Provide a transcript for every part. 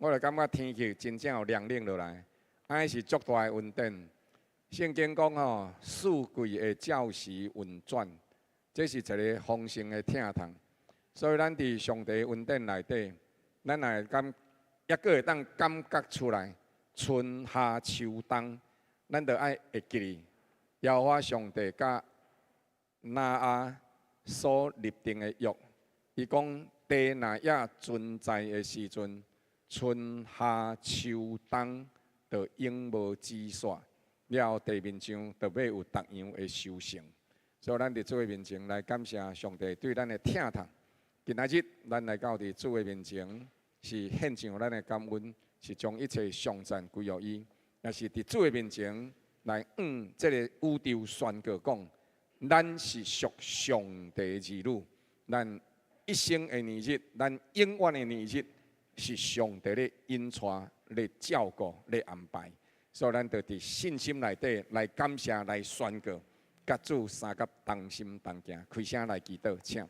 我就感覺天氣真正有涼冷落來，按呢是足大的恩典。聖經講吼，四季會照時運轉，這是一個豐盛的疼痛。所以咱佇上帝恩典內底，咱若會感，猶閣會當感覺出來，春夏秋冬，咱著愛會記得耶和華上帝佮挪亞所立定的約。伊講地若猶存在的時陣，春夏秋冬就永無止煞，了後地面上就欲有逐樣的收成。所以咱佇主的面前來感謝上帝對咱的疼痛。今仔日咱來到佇主的面前，是獻上咱的感恩，是將一切頌讚歸予伊，也是佇主的面前來向這个宇宙宣告講，咱是屬上帝兒女，咱一生的年日，咱永遠的年日，是上帝咧引帶、咧照顧、咧安排。所以咱就佇信心內底來感謝、來宣告，佮主相佮同心同行，開聲來祈禱，請。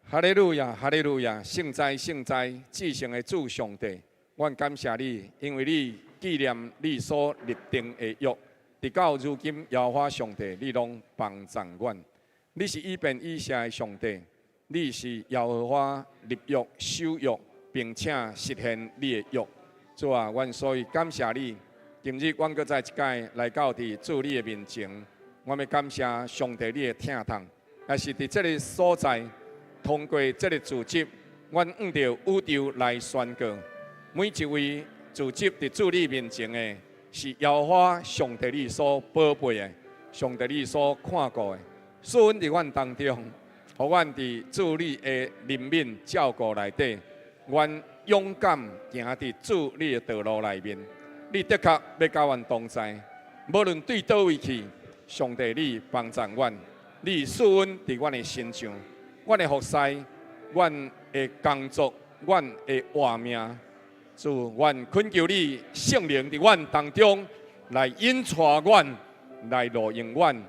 哈利路亞，哈利路亞，聖哉聖哉，至聖的主上帝，阮感謝你，因為你紀念你所立定的約，直到如今，耶和華上帝，你攏幫助阮。你是以便以謝的上帝，你是耶和華立約、守約，並且實現你的約。主啊，阮所以感謝你。今日阮閣再一擺來到佇主你的面前，阮欲感謝上帝你的疼痛，也是佇這个所在。通過這个組織，阮向著宇宙來宣告，每一位組織佇主你面前的，是耶和華上帝你所寶貝的，上帝你所看顧的，賜恩佇阮當中，予阮佇主你的憐憫照顧內底，阮勇敢行佇主你的道路內面，你的確欲佮阮同在，無論對佗位去，上帝你幫助阮，你賜恩佇阮的身上。阮的服侍，阮的工作，阮的活命，主，阮懇求你聖靈佇阮當中來引帶阮，來路引阮，予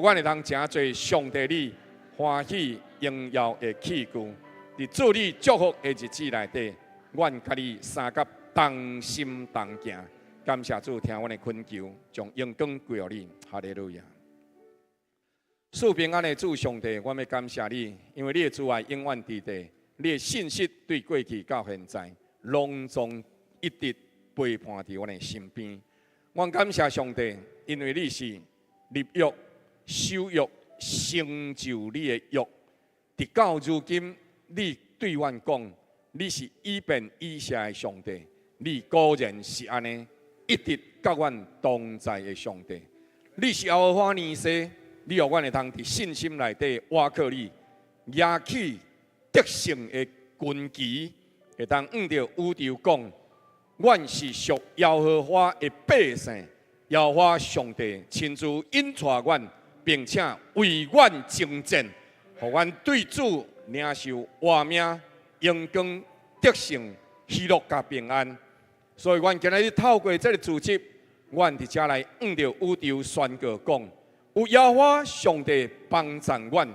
阮會當成做上帝你歡喜榮耀的器具。佇主你祝福的日子內底，阮佮你相佮同心同行。感謝主聽阮的懇求，將榮光歸予你。哈利路亞。賜平安的主上帝，我欲感謝你，因為你的慈愛永遠佇地，你的信實對過去到現在，攏總一直陪伴佇阮的身邊。我感謝上帝，因為你是立約、守約、成就你的約，直到如今，你對阮講，你是以便以謝的上帝，你果然是按呢，一直佮阮同在的上帝。你是耶和華尼西。你予阮會通佇信心內底倚靠你，舉起得勝的軍旗，會當向著宇宙講，阮是屬耶和華的百姓，耶和華上帝親自引帶阮，並且為阮征戰，予阮對主領受活命、榮光、得勝、喜樂佮平安。所以，阮今仔日透過這个組織，阮佇遮來向著宇宙宣告講。有耶和華上帝幫助阮，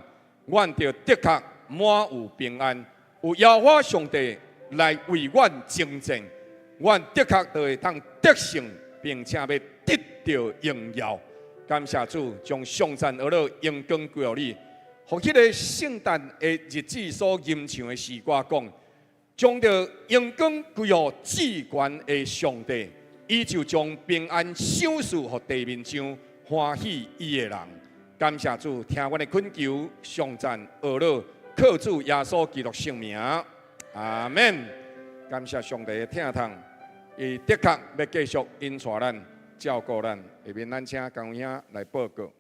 阮就的確滿有平安。有耶和華上帝來為阮征戰，阮的確就會當得勝，並且欲得著榮耀。感謝主，將頌讚呵咾榮光歸予你。予彼个聖誕的日子所吟唱的詩歌講，將著榮光歸予至懸的上帝，伊就將平安賞賜予地面上歡喜伊的人。感謝主，聽阮的懇求，頌讚呵咾，靠主耶穌基督聖名，阿們。感謝上帝的疼痛，伊的確欲繼續引帶咱、照顧咱。下面咱請江兄來報告。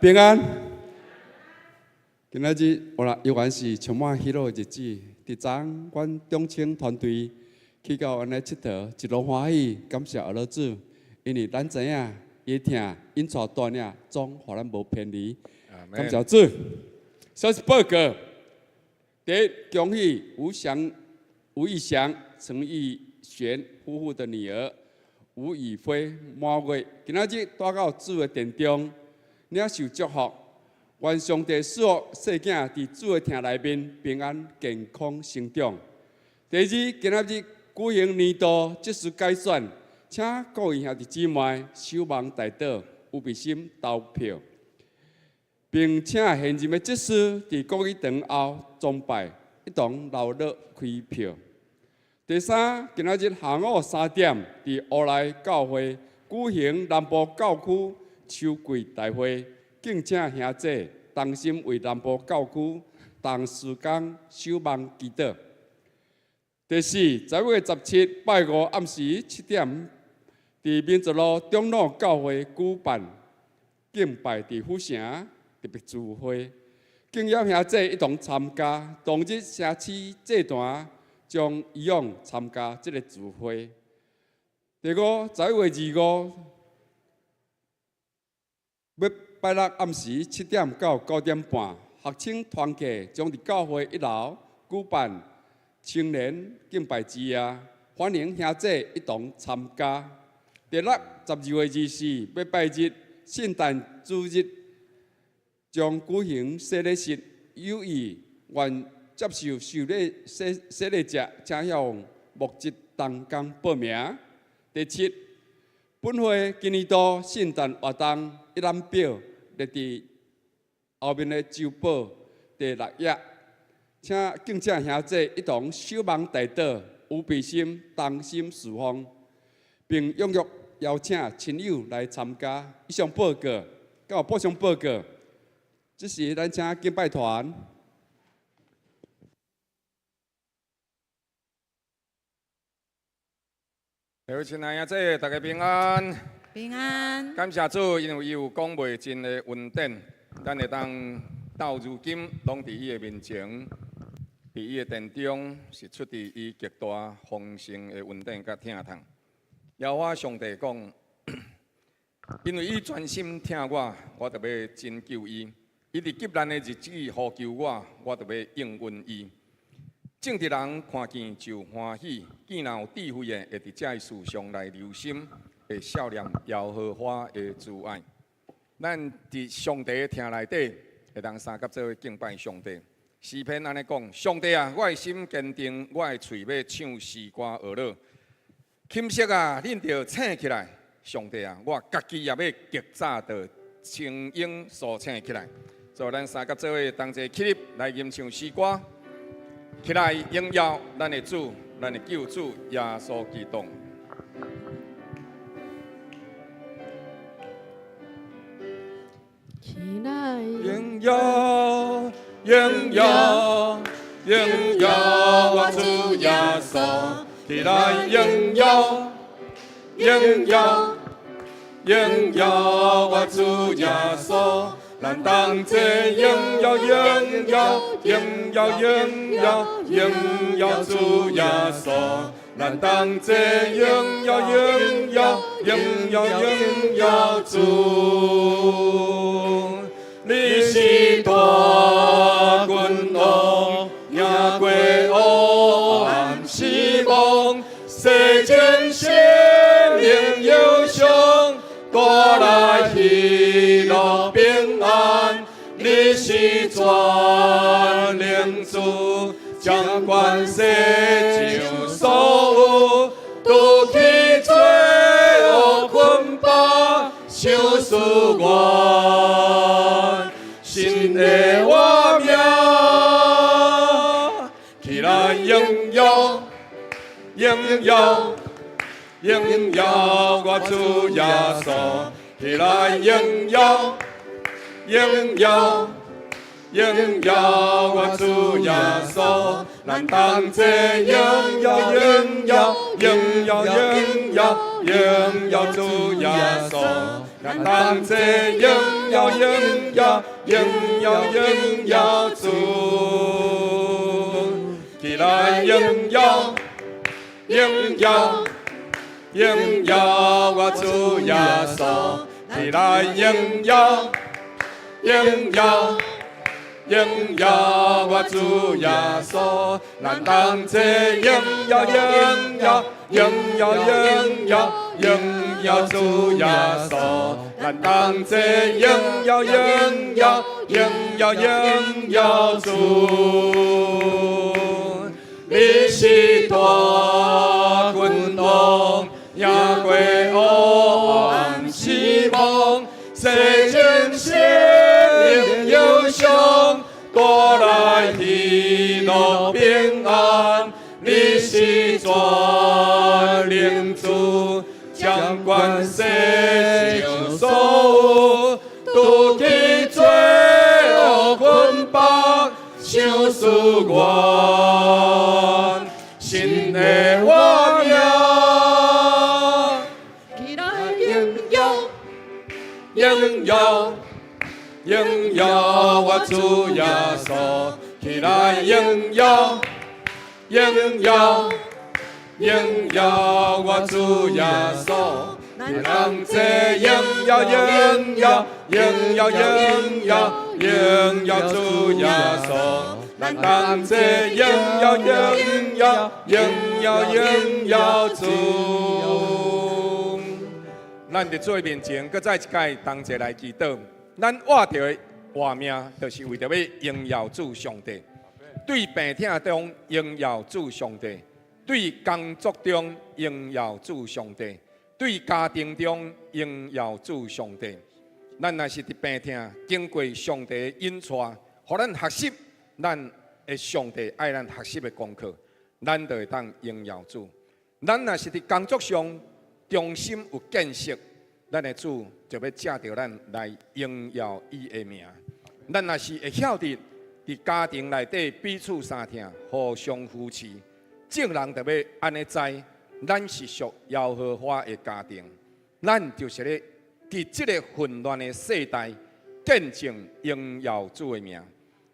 平安。今仔日有啦，猶原是充滿喜樂的日子。佇昨昏，阮中青團隊去到按呢𨑨迌，一路歡喜，感謝阿老主，因為咱知影伊的疼引帶帶領，總予咱無偏離。感謝主。小報告，第一，恭喜吳翔吳義祥、陳義璇夫婦的女兒吳宇輝滿月，今仔日帶到主的殿中，領受祝福。願上帝賜福細囝佇主的疼內面平安健康成長。第二，今仔日舉行年度執事改選，請各位兄弟姊妹守望代禱，有愛心投票，並請現任的執事佇國語堂後崇拜，一同勞碌開票。第三，今仔日下午3點，佇烏來教會舉行南部教區秋季大會。敬請兄弟同心為南部教區同事工守望祈禱。第四，11月17拜五暗時7點，佇民族路長老教會舉辦敬拜佇府城特別聚會，敬邀兄弟一同參加。當日城市祭壇將一樣參加這个聚會。第五，11月25，欲拜六暗時7點到9點半，學青團契將佇教會一樓舉辦青年敬拜之夜，歡迎兄弟一同參加。第六，12月24欲拜日聖誕主日，將舉行洗禮式，有意願接受受禮洗洗禮者，請向牧職同工報名。第七，本會今年度聖誕活動一覽表列佇後面的週報第六頁，請敬請兄弟一同守望代禱，有愛心同心侍奉，並踴躍邀請親友來參加。以上報告，敢有補充報告？這時咱請敬拜團。各位親愛的兄弟，大家平安。平安。感謝主，因為伊有講袂盡的恩典，咱會當到如今攏佇伊的面前，佇伊的殿中，是出自伊極大豐盛的恩典佮疼痛。耶和華上帝講，因為伊專心疼我，我就欲拯救伊；伊佇急難的日子呼求我，我就欲應允伊。正直人看見就歡喜，見若有智慧的，會佇這事上來留心，會笑念耶和華的慈愛。咱佇上帝的疼內底，會當相佮做伙敬拜上帝。詩篇按呢講：上帝啊，我的心堅定，我的喙欲唱詩歌呵咾。琴瑟啊，恁著醒起來！上帝啊，我家己也欲極早就清醒甦醒起來。所以咱相佮做伙同齊起立來吟唱詩歌，起來榮耀咱的主，咱的救主耶穌基督。起來榮耀，榮耀，榮耀我主耶穌。起來榮耀，榮耀，榮耀我主耶穌。咱同齊榮耀，榮耀，榮耀，榮耀，榮耀主耶穌。咱同齊榮耀，榮耀，榮耀，榮耀主。你是大君王，贏過黑暗死亡，洗淨生命憂傷，帶來喜樂平安。你是全能主，掌管世上所有，除去罪惡捆綁，賞賜我新的活命。起來榮耀，榮耀，榮耀我主耶穌。起來榮耀，榮耀，榮耀我主耶穌。咱同齊榮耀，榮耀，榮耀，榮耀，榮耀主耶穌。咱同齊榮耀，榮耀，榮耀，榮耀主。起來榮耀，榮耀，榮耀我主耶穌。起來榮耀，榮耀，榮耀我主耶穌，咱同齊榮耀榮耀榮耀榮耀榮耀主耶穌，咱同齊榮耀榮耀榮耀榮耀主。你是大君王，贏過黑暗死亡，洗淨心靈憂傷，帶來喜樂平安。你是全能主，掌管世上所有，除去罪惡捆綁，賞賜阮新的活命。起來榮耀，榮耀，榮耀我主耶穌，起來榮耀，榮耀，榮耀我主耶穌，咱同齊榮耀榮耀榮耀榮耀榮耀主耶穌，咱同齊榮耀榮耀榮耀榮耀主。咱佇主面前，閣再一擺同齊來祈禱。咱活著的活命，就是為著欲榮耀主上帝。對病痛中榮耀主上帝，對工作中榮耀主上帝，對家庭中榮耀主上帝。咱若是佇病痛，經過上帝的引帶，予咱學習咱的上帝愛咱學習的功課，咱就會當榮耀主。咱若是佇工作上忠心有見識，咱的主就欲藉著咱來榮耀伊的名。咱若是會曉得佇家庭內底彼此相疼，互相扶持，眾人就欲按呢知，咱是屬耶和華的家庭，咱就是咧佇這个混亂的世代見證榮耀主的名。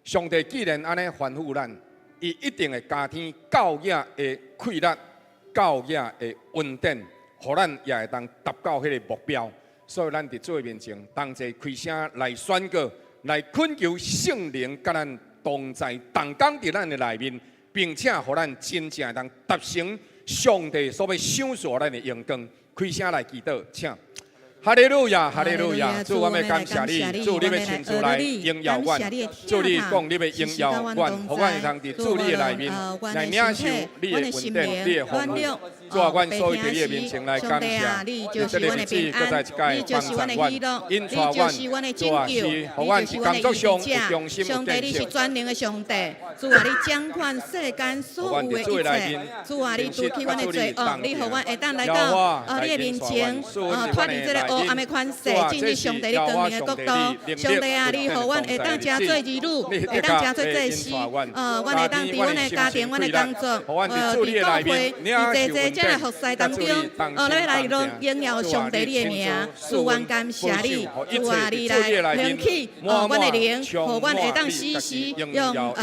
上帝既然按呢吩咐咱，伊一定會加添教養的氣力、教養的恩典，予咱也會當達到彼个目標。所以咱佇主的面前，同齊開聲來宣告，來懇求聖靈佮咱同在，同工佇咱的內面，並且予咱真正會當達成上帝所欲賞賜咱的榮光。開聲來祈禱，請。哈利路亞，哈利路亞！主，我們感謝你，主，你欲親自來榮耀阮，主，你講你欲榮耀阮，予阮會通佇主你的內面來領受你的恩典、你的豐富。主啊，阮所以佇你的面前來感謝，佇這个日子，閣再一擺幫助阮、引帶阮。主啊，是予阮佇工作上有忠心、有上帝，你是全能的上帝，主啊，你掌管世間所有的一切，主啊，你除去阮的罪惡，你予阮會當來到你的面前，脫離這个黑暗的權勢，進入上帝你光明的國度。上帝啊，你予阮會當成做兒女，會當成做祭司，阮會當佇阮的家庭、阮的工作，佇教會，佇濟濟這个服侍當中，咱來榮耀上帝你的名。主，阮感謝你，主啊，你來興起，阮的靈，予阮會當時時用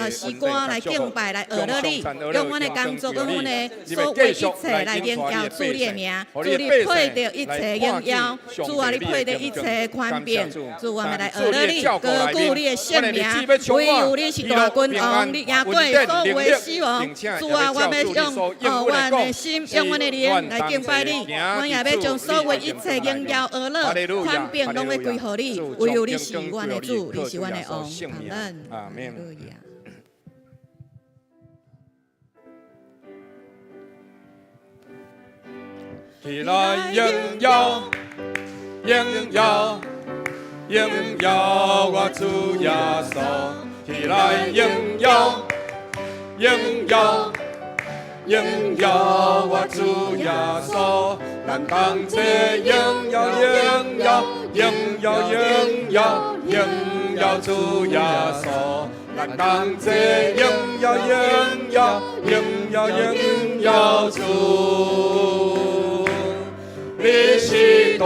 詩歌來敬拜，來學樂你，用阮的工作，用阮的所為一切來榮耀主你的名。主你配得一切榮耀，主啊，你配得一切權柄，主，我們來學樂你，高舉你的聖名，唯有你是大君王，你贏過所有的死亡。主啊，我欲用阮的心，用阮的靈來敬拜你，阮也欲將所有一切榮耀、學樂、權柄，攏欲歸予你。唯有你是阮的主，你是阮的王。阿門。阿門。起來榮耀，榮耀，榮耀我主耶穌。起來榮耀，榮耀，榮耀我主耶穌。咱同齊榮耀，榮耀，榮耀，榮耀，榮耀主耶穌。咱同齊榮耀，榮耀，榮耀，榮耀主。你是大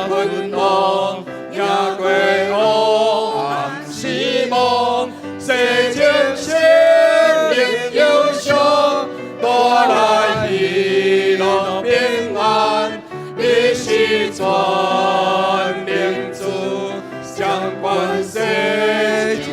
君王，贏過黑暗死亡，洗淨心靈憂傷，帶來喜樂平安。你是全能主，掌管世上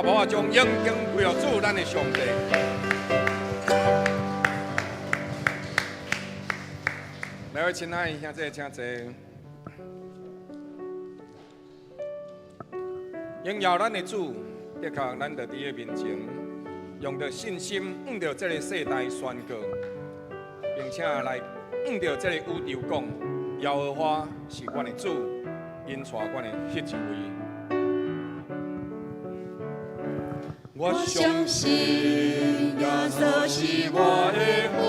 拍鼓啊，將榮耀歸予主咱的上帝。來位親愛的兄弟，請坐。榮耀咱的主，的確，咱就佇伊面前，用著信心，向著這个世代宣告，並且來向著這個宇宙講：耶和華是阮的主，引帶阮的彼一位。我相信耶穌是我的好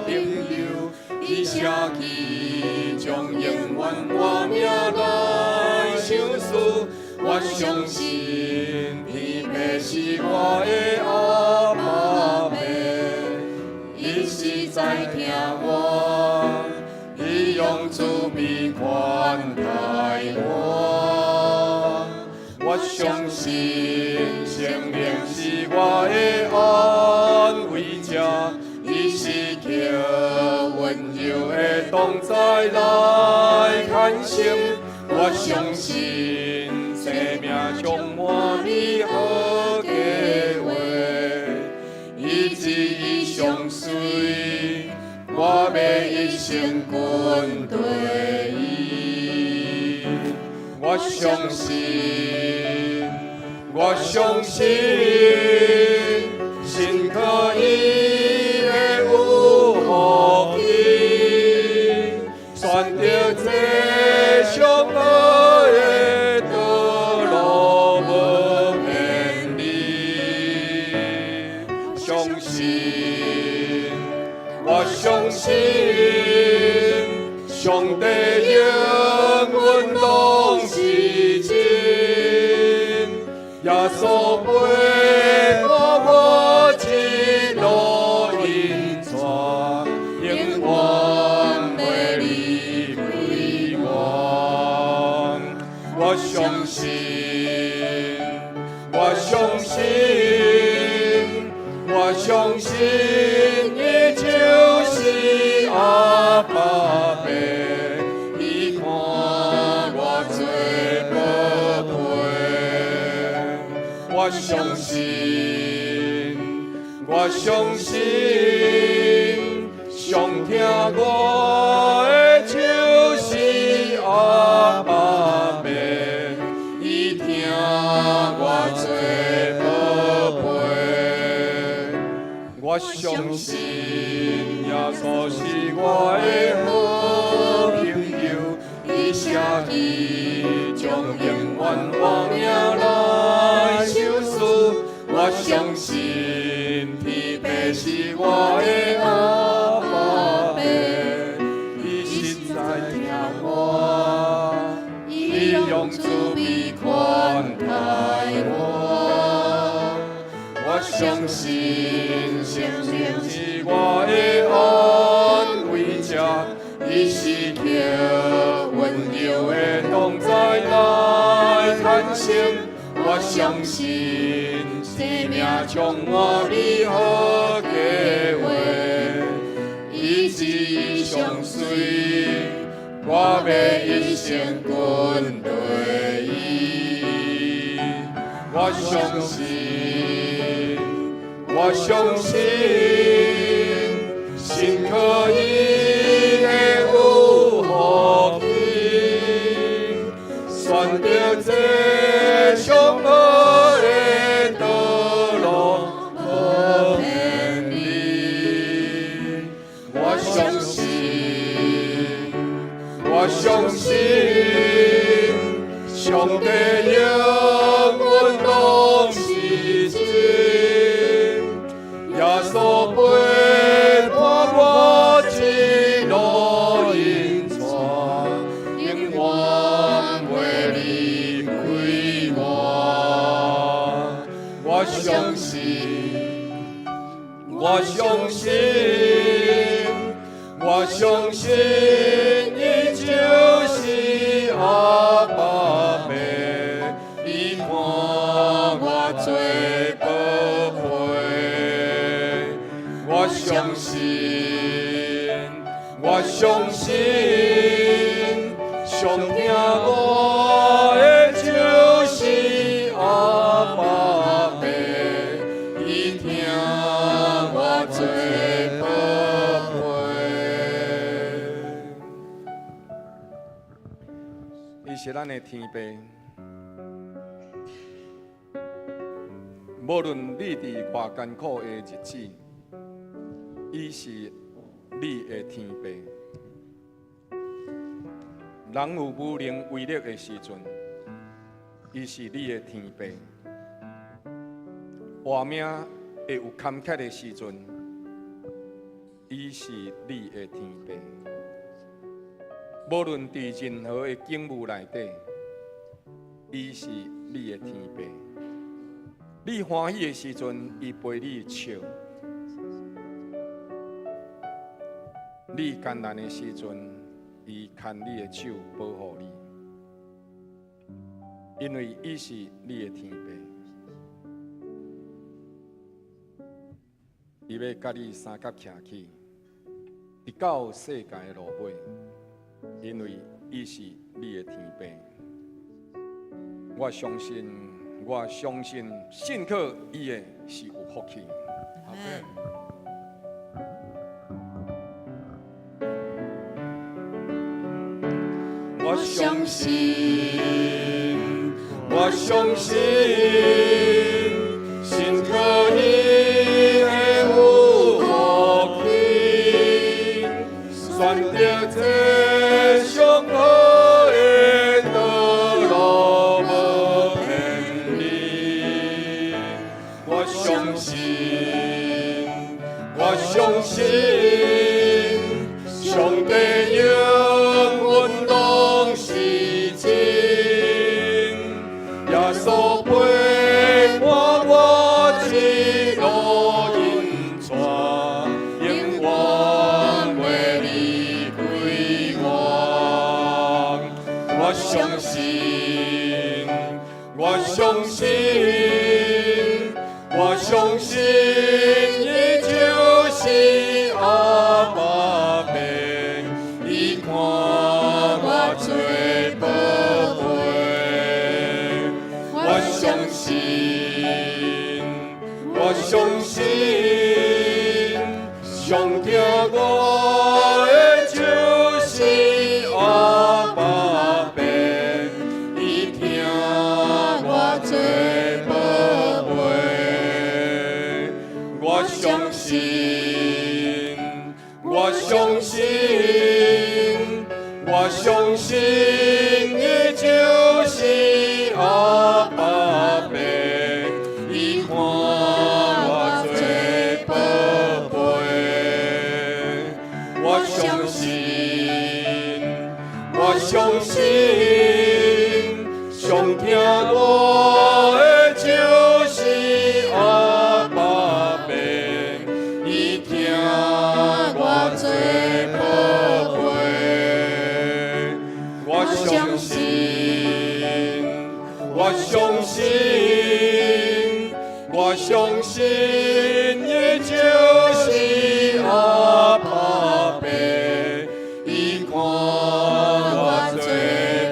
朋友，伊捨去將永遠我命來相思。我相信天父是我的阿爸父，伊實在疼我，伊用慈悲款待我。我相信聖靈是我的安慰者，伊時刻溫柔的同在來牽承。我相信生命充滿美好計劃，伊旨意相隨，我欲一生跟綴伊。我相信，我相信，信靠伊會有福氣，選擇這上好的道路無偏離。相信，我相信，上帝應允攏是真，耶穌陪伴我一路引帶，永遠袂離開我。我相信，我相信，我相信，伊就是阿爸父，伊看我做寶貝。我相信，我相信，上疼我的就是阿爸父，伊疼我做寶貝。我相信耶穌是我的好朋友，伊捨去將永遠我命來相思。我相信天父是我的阿爸父，伊實在疼我，伊用慈悲款待我。我相信聖靈是我的安慰者，伊時刻溫柔的同在來牽承。我相信生命充滿美好計劃，伊旨意相隨，我欲一生跟綴伊。我相信，我相信，信靠伊會有福氣，選擇這上好的道路無偏離。我相信，我相信，上帝應允攏是真，耶穌陪伴我一路引帶，永遠袂離開我。我相信，我相信，我相信，伊就是阿爸父，伊看我做寶貝。我相信，我相信，上疼我的就是阿爸。是咱的天父。無論你佇偌艱苦的日子，伊是你的天父。人有無能為力的時陣，伊是你的天父。活命會有坎坷的時陣，伊是你的天父。無論佇任何的境遇內底，伊是你的天父。你歡喜的時陣，伊陪你笑；你艱難的時陣，伊牽你的手保護你。因為伊是你的天父，伊欲佮你相佮徛起，直到世界的落尾。因為伊是你的天父，我相信，我相信，信靠伊的是有福氣。阿們。我相信，我相信，信靠伊的有福氣，選擇這上好的道路無偏離。我相信，我相信，上帝應允攏是真，耶穌陪伴我一路引帶，永遠袂離開我。我相信，我相信，我相信，伊就是阿爸父，伊看我做寶貝。我相信，我相信，上疼我的就是阿爸父，伊疼我做寶貝。我相信，我相信，我相信，伊就是阿爸父，伊看我做寶貝。我相信，我相信，上疼我的就是阿爸父，伊疼我做寶貝。我相信，我相信，我相信，伊就是阿爸父，伊看我做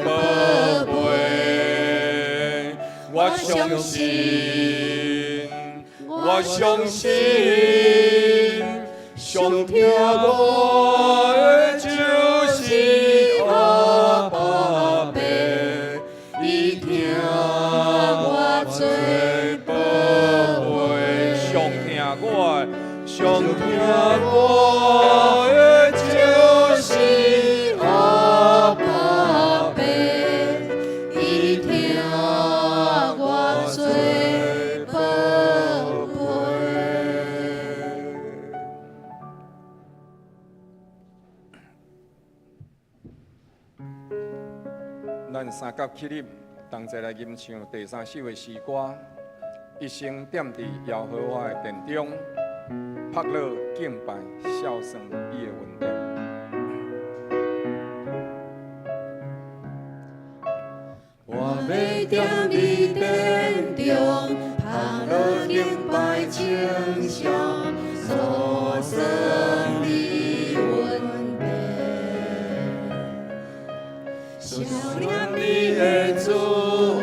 寶貝。我相信，我相信，上疼我的就是阿爸父，伊疼我做寶貝。上疼我的，上疼我的就是阿爸父，伊疼我做寶貝。咱三佮起立，同齊來吟唱第三首的詩歌。一生踮佇耶和華的殿中，拍鑼敬拜，數算伊的恩典。我欲踮你殿中，拍鑼敬拜稱頌，數算你恩典，數念你的慈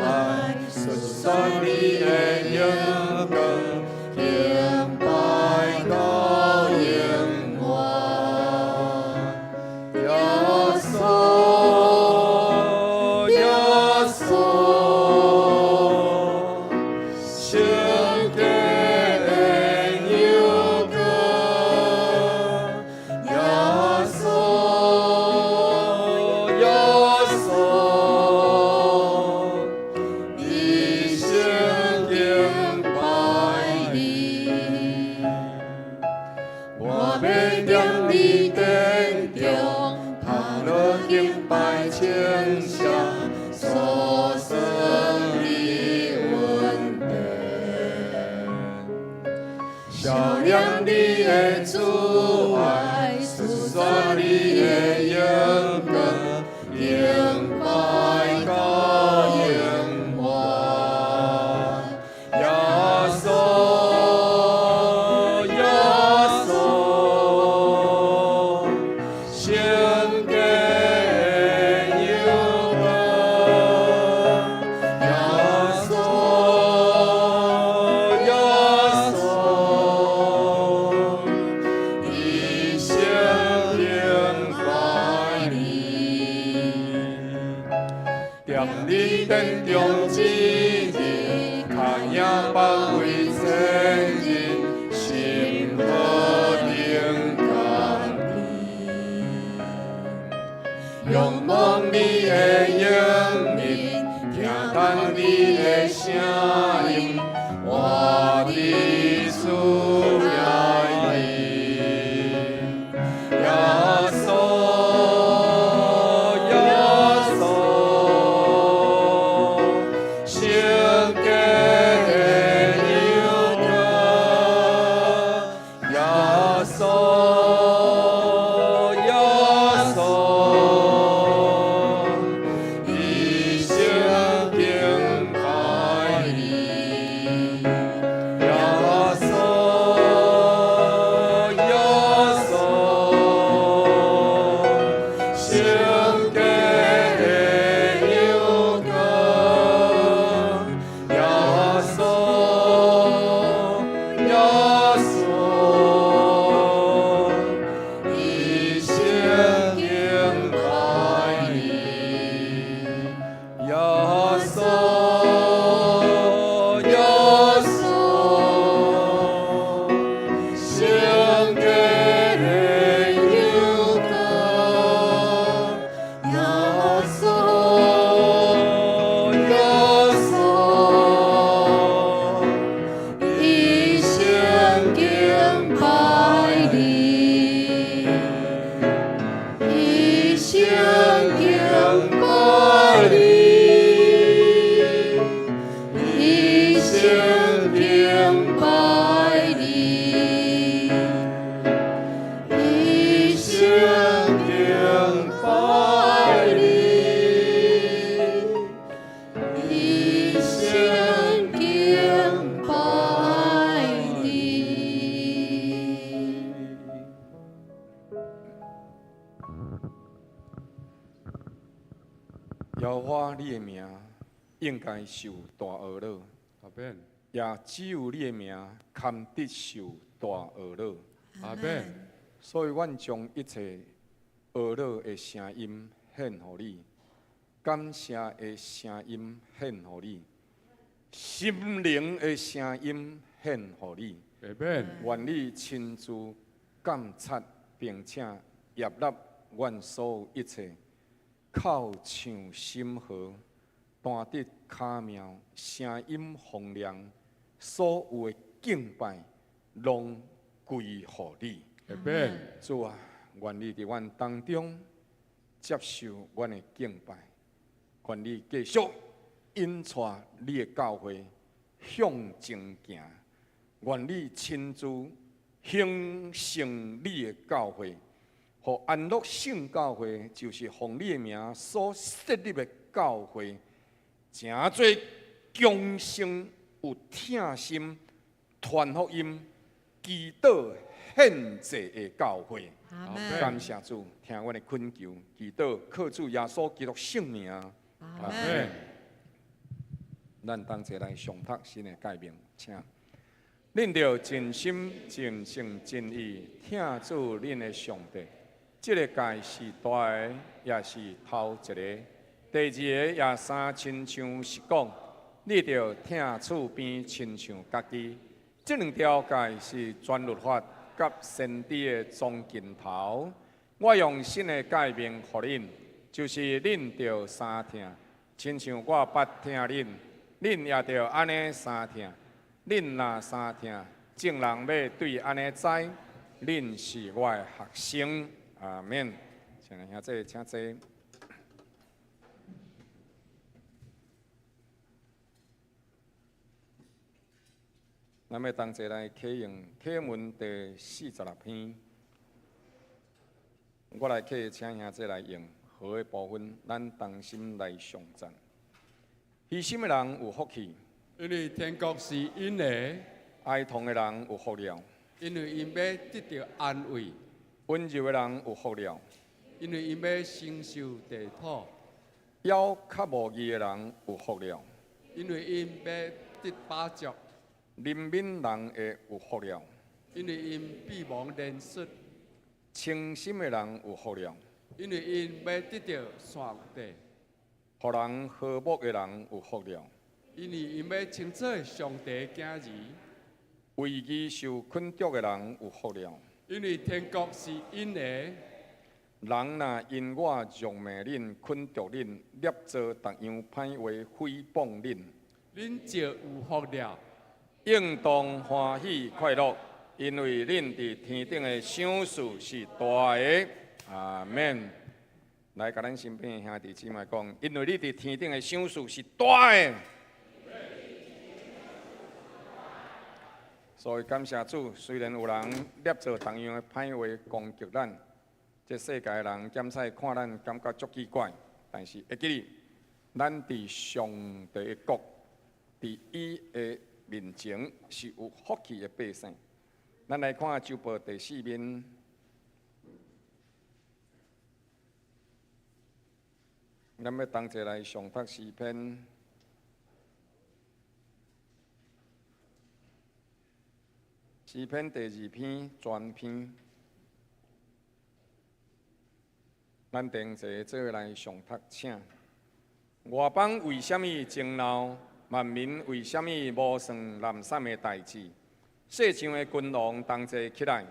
愛，述說你的榮光，敬拜到永遠。耶穌，耶我欲踮你殿中，头落敬拜称谢，诉说你恩典，笑念你的慈愛，訴說你的榮光，敬拜到永遠。耶穌，耶穌，聖潔的羊羔，耶穌，耶穌，一生敬拜你。踮你殿中一日，較贏百位千日，心何等甘甜。仰望你的迎面，聽到你的聲音，活佇主名裡。耶穌，耶穌，聖潔的羊羔，耶穌，耶穌，一生敬拜你。耶穌，耶穌，聖潔的羊羔，耶穌，耶穌，一生敬拜你。耶穌，耶穌，聖潔的羊羔，耶穌，耶穌，一生敬拜你，一生敬拜你，一生敬拜你，一生敬拜你，一生敬拜你。耶和華你的名應該受大呵咾，阿門，也只有你的名堪得受大呵咾。阿門。所以，阮將一切呵咾的聲音獻予你，感謝的聲音獻予你，心靈的聲音獻予你。阿門。願你親自鑒察，並且悅納阮所有一切哭唱心和、彈得巧妙、聲音洪亮，所有的敬拜，攏歸予你。阿門。主啊，願你佇阮當中接受阮的敬拜，願你繼續引帶你的教會向前行，願你親自興盛你的教會，予安樂聖教會就是奉你的名所設立的教會，成做強盛有疼心、傳福音、祈禱獻祭的教會。阿門。感謝主，聽阮的懇求，祈禱靠主耶穌基督聖名。阿門。咱同齊來誦讀新的誡命，請。恁著盡心、盡性、盡意疼主恁的上帝。這个誡是大的，也是頭一个。第二个也相親像是講，你著疼厝邊親像家己。這兩條誡是全律法佮先知的總鏡頭。我用新的誡命予恁，就是恁著相疼，親像我捌疼恁，恁也著按呢相疼。恁若相疼，眾人欲對按呢知，恁是我的學生。阿們。請兄弟，請坐。咱欲同齊來啟用啟文第46篇。我來啟，請兄弟來用和的部分，咱同心來頌讚。虛心的人有福氣，因為天國是𪜶的；哀痛的人有福了，因為𪜶欲得著安慰；溫柔的人有福了，因為𪜶欲承受地土；枵渴慕義的人有福了，因為𪜶欲得飽足；憐憫人的有福了，因為𪜶必蒙憐恤；清心的人有福了，因為𪜶欲得著上帝；予人和睦的人有福了，因為𪜶欲稱做上帝囝兒；為義受捆束的人有福了，因為天國是𪜶的。人若因我辱罵恁、捆束恁、捏造逐樣歹話誹謗恁，恁就有福了。應當歡喜快樂，因為恁佇天頂的賞賜是大的。阿們。來，共咱身邊的兄弟姊妹講，因為你佇天頂的賞賜是大的。所以感謝主，雖然有人捏造同樣的歹話攻擊咱，這世界的人檢視看咱感覺足奇怪，但是會記得，咱佇上帝的國，佇伊的面前是有福氣的百姓。咱來看周報第四面。咱欲同齊來誦讀詩篇，詩篇第二篇全篇。咱同齊做伙來誦讀，請。外邦為啥物爭鬧？萬民為啥物謀算濫散的代誌？世上的君王同齊起來，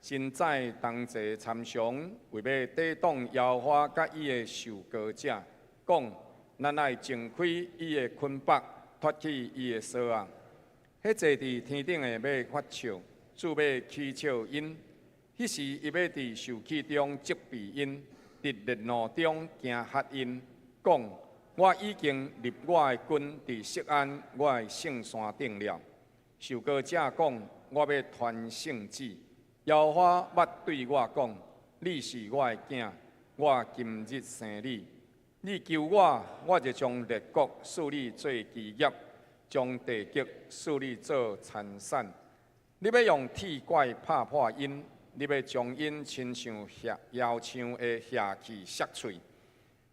神宰同齊參詳，為欲抵擋耶和華佮伊的受膏者，講：咱愛掙開伊的捆縛，脫去伊的索仔。彼坐佇天頂的欲發笑，主欲起笑𪜶。彼時，伊欲佇受氣中責備𪜶，佇烈怒中驚嚇𪜶，講：我已經立我的君佇錫安，我的聖山頂了。受膏者講：我欲傳聖旨。耶和華捌對我講：你是我的囝，我今日生你。你求我，我就將列國賜你做基業，將地極賜你做田產。你欲用鐵拐拍破𪜶，你欲將𪜶親像窯廠的瓦器摔碎。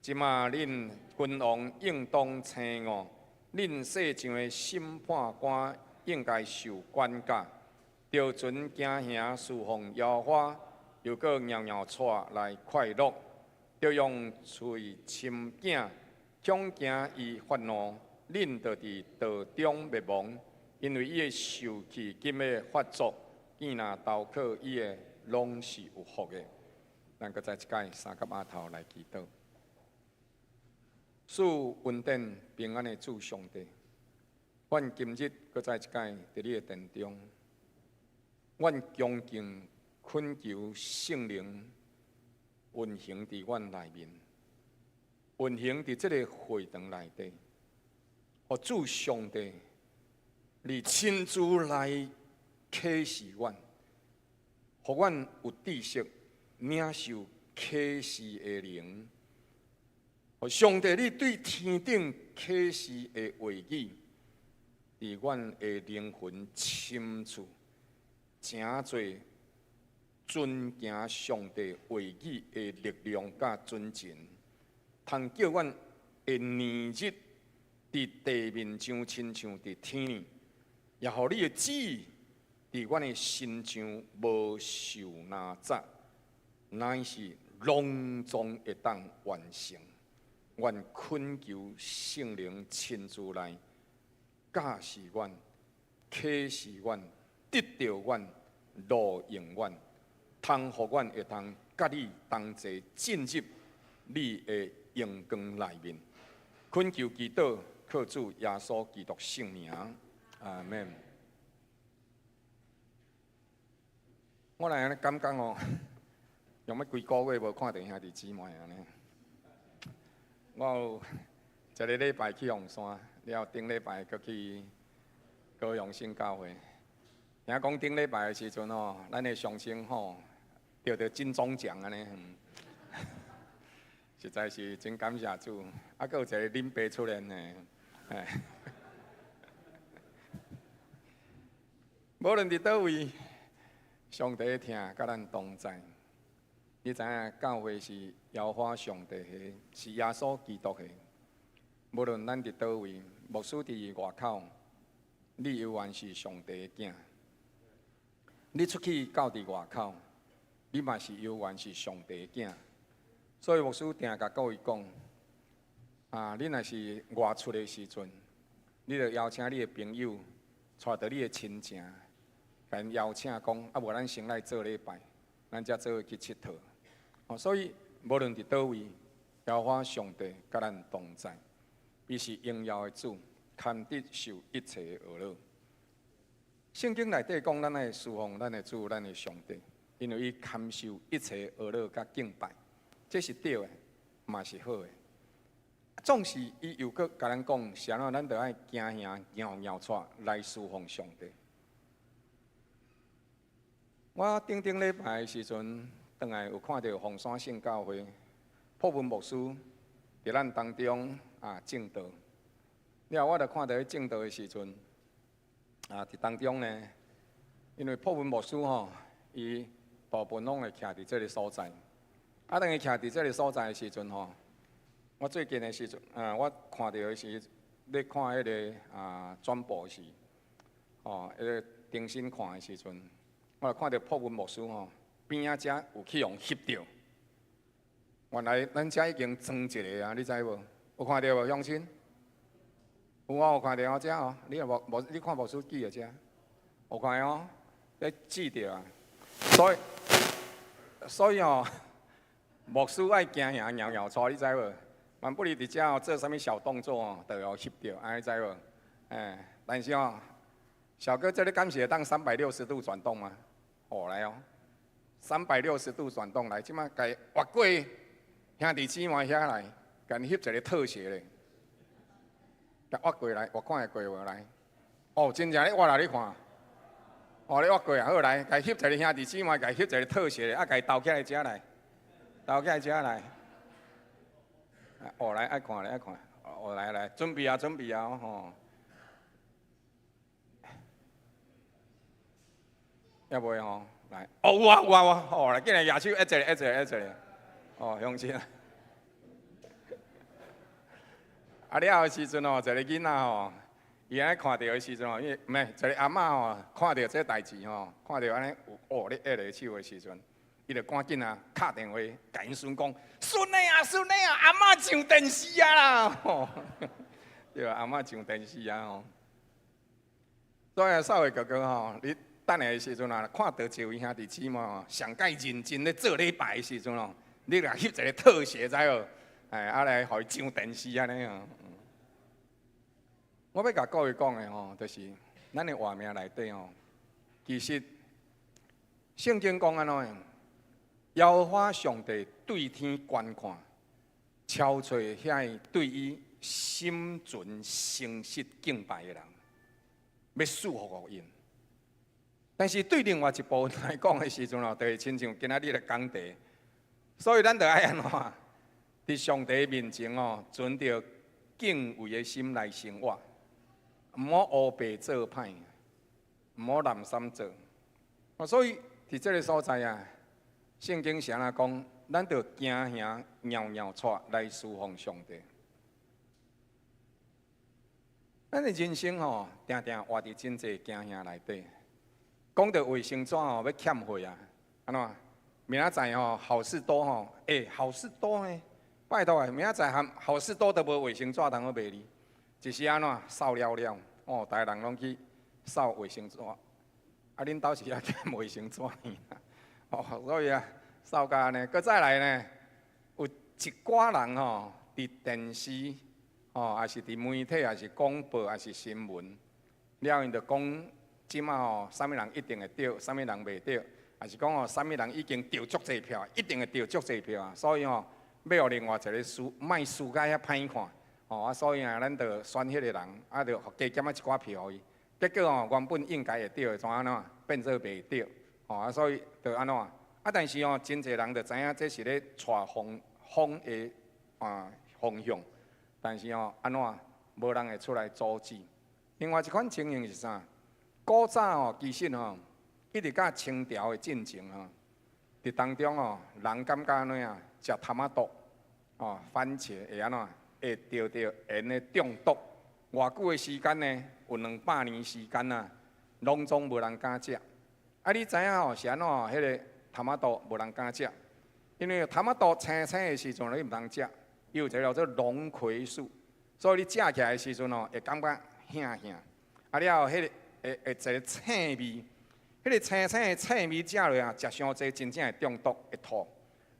這馬恁君王應當醒悟，恁世上的審判官應該受管教，著存敬虔事奉耶和華，又閣搖搖掣來快樂，著用喙親囝，恐驚伊發怒，恁就佇道中滅亡，因為伊的受氣緊欲發作，見若投靠伊的，攏是有福的。咱閣再一擺三磕仔頭來祈禱。賜恩典平安的主上帝，阮今日閣再一擺佇你的殿中，阮恭敬懇求聖靈運行佇阮內面，運行佇這个會堂內底，予主上帝，你親自來啟示阮，予阮有知識領受啟示的靈。上帝，你對天頂啟示的話語，佇阮的靈魂深處，成做遵行上帝話語的力量佮準繩，通叫阮的年日佇地面上親像佇天呢，也予你的旨意佇阮的身上無受難阻，乃是攏總會當完成。阮懇求聖靈親自來教示阮、啟示阮、得著阮、路用阮，通予阮會當佮你同齊進入你的榮光內面。懇求祈禱，靠主耶穌基督聖名，阿們。我來按呢感覺哦，用欲幾个月無看著兄弟姊妹按呢。我有一个禮拜去鳳山，了後頂禮拜閣去高雄新教會。聽講頂禮拜的時陣吼，咱的上清吼得著金鐘獎按呢，實在是真感謝主。啊，閣有一个恁爸出現呢，哎。無論佇佗位，上帝的疼佮咱同在。你知影教會是耶和華上帝的，是耶穌基督的。無論咱佇佗位，牧師佇外口，你猶原是上帝的囝。你出去到佇外口，你嘛是猶原是上帝的囝。所以牧師定共各位講，啊，你若是外出的時陣，你就邀請你的朋友，帶著你的親情。共𪜶邀請講，啊無咱先來做禮拜，咱才做伙去𨑨迌。哦，所以無論佇佗位，耶和華上帝佮咱同在，伊是榮耀的主，堪得受一切的呵咾。聖經內底講，咱愛事奉咱的主，咱的上帝，因為伊堪受一切呵咾佮敬拜，這是對的，嘛是好的。總是伊又閣共咱講，是按怎咱著愛驚嚇搖搖掣來事奉上帝。我頂頂禮拜的時陣，轉來有看著鳳山聖教會破文牧師佇咱當中啊證道。了後我就看著彼證道的時陣，啊佇當中呢，因為破文牧師吼，伊大部分攏會徛佇這个所在。啊，當伊徛佇這个所在的時陣吼，我最近的時陣，啊，我看著的是咧看彼个啊轉播時，吼，彼个重新看的時陣。我看著破文牧師吼，邊仔遮有去予翕著。原來咱遮已經裝一个啊，你知無？有看著無，鄉親？有啊，有看著哦，遮哦，你若無無，你看牧師記的遮，有看哦，咧記著啊。所以，所以哦，牧師愛驚嚇搖搖掣，你知無？萬不離佇遮哦做啥物小動作哦，就會翕著，按呢知無？哎，但是哦，小哥，這裡敢是會當360度轉動嗎？哦，來哦，360度轉動來，這馬共越過兄弟姊妹遐來，共翕一个特寫咧，共越過來，我看會過無來？哦，真正咧越啦，你看，哦，咧越過啊，好來，共翕一个兄弟姊妹，共翕一个特寫咧，啊，共兜起來遮來，兜起來遮來。哦，來愛看咧，愛看，哦，來來，準備啊，準備啊，吼。猶未吼，來，哦有啊有啊有啊，哦來，緊來舉手，一個一個一個，哦，鄉親。啊了的時陣吼，一个囡仔吼，伊按呢看著的時陣吼，因為毋是一个阿嬤吼，看著這代誌吼，看著按呢有哦咧握咧手的時陣，伊就趕緊啊，敲電話共𪜶孫講，孫仔啊孫仔啊，阿嬤上電視啊啦，吼，對啊，阿嬤上電視啊吼。所以少偉哥哥吼，你。等下的時陣啊，看著一位兄弟姊妹吼，上蓋認真咧做禮拜的時陣哦，你來翕一个特寫知無？哎，啊來予伊上電視按呢哦。我欲共各位講的吼，就是咱的活命內底吼，其實聖經講按怎？耶和華上帝對天觀看，超揣遐對伊心存誠實敬拜的人，欲賜福予𪜶。但是對另外一部分來講的時陣哦，就會親像今仔日的講題，所以咱著愛按怎？佇上帝面前哦，存著敬畏的心來生活，毋好烏白做歹，毋好濫三做。所以佇這个所在啊，聖經是按怎講？咱著驚嚇搖搖掣來事奉上帝。咱的人生吼，定定活佇真濟驚嚇內底。講著衛生紙吼，欲欠貨啊，按怎？明仔載吼，好市多吼，欸，好市多呢？拜託啊，明仔載含好市多都無衛生紙通好賣哩。一時按怎掃了了，哦，逐个人攏去掃衛生紙。啊，恁兜是猶欠衛生紙呢？哦，所以啊，掃甲按呢，閣再來呢，有一寡人吼，佇電視，吼，抑是佇媒體，抑是廣播，抑是新聞，了𪜶就講。這馬吼，啥物人一定會著，啥物人袂著，抑是講吼，啥物人已經著足濟票，一定會著足濟票啊！所以吼，欲予另外一個輸，莫輸甲遐歹看，吼啊！所以啊，咱就選彼個人，啊，就加減仔一寡票予伊。結果吼，原本應該會著的，怎按怎變做袂著，吼啊！所以就按怎啊？但是吼，真濟人就知影這是咧帶風風的啊方向，但是吼，按怎無人會出來阻止。另外一款情形是啥？古早吼，其實吼，一直到清朝的進前吼，佇當中吼，人感覺按怎啊？食蟶仔肚，吼，番茄會按怎？會著著鹽的中毒。偌久的時間呢？有200年時間啊，攏總無人敢食。啊，你知影吼是按怎？彼個蟶仔肚無人敢食，因為蟶仔肚青青的時陣你毋通食，伊有一個叫做龍葵素，所以你食起來的時陣吼，會感覺興興。啊了後，彼個會會一個青味。彼個青青的青味食落啊，食傷濟真正會中毒，會吐。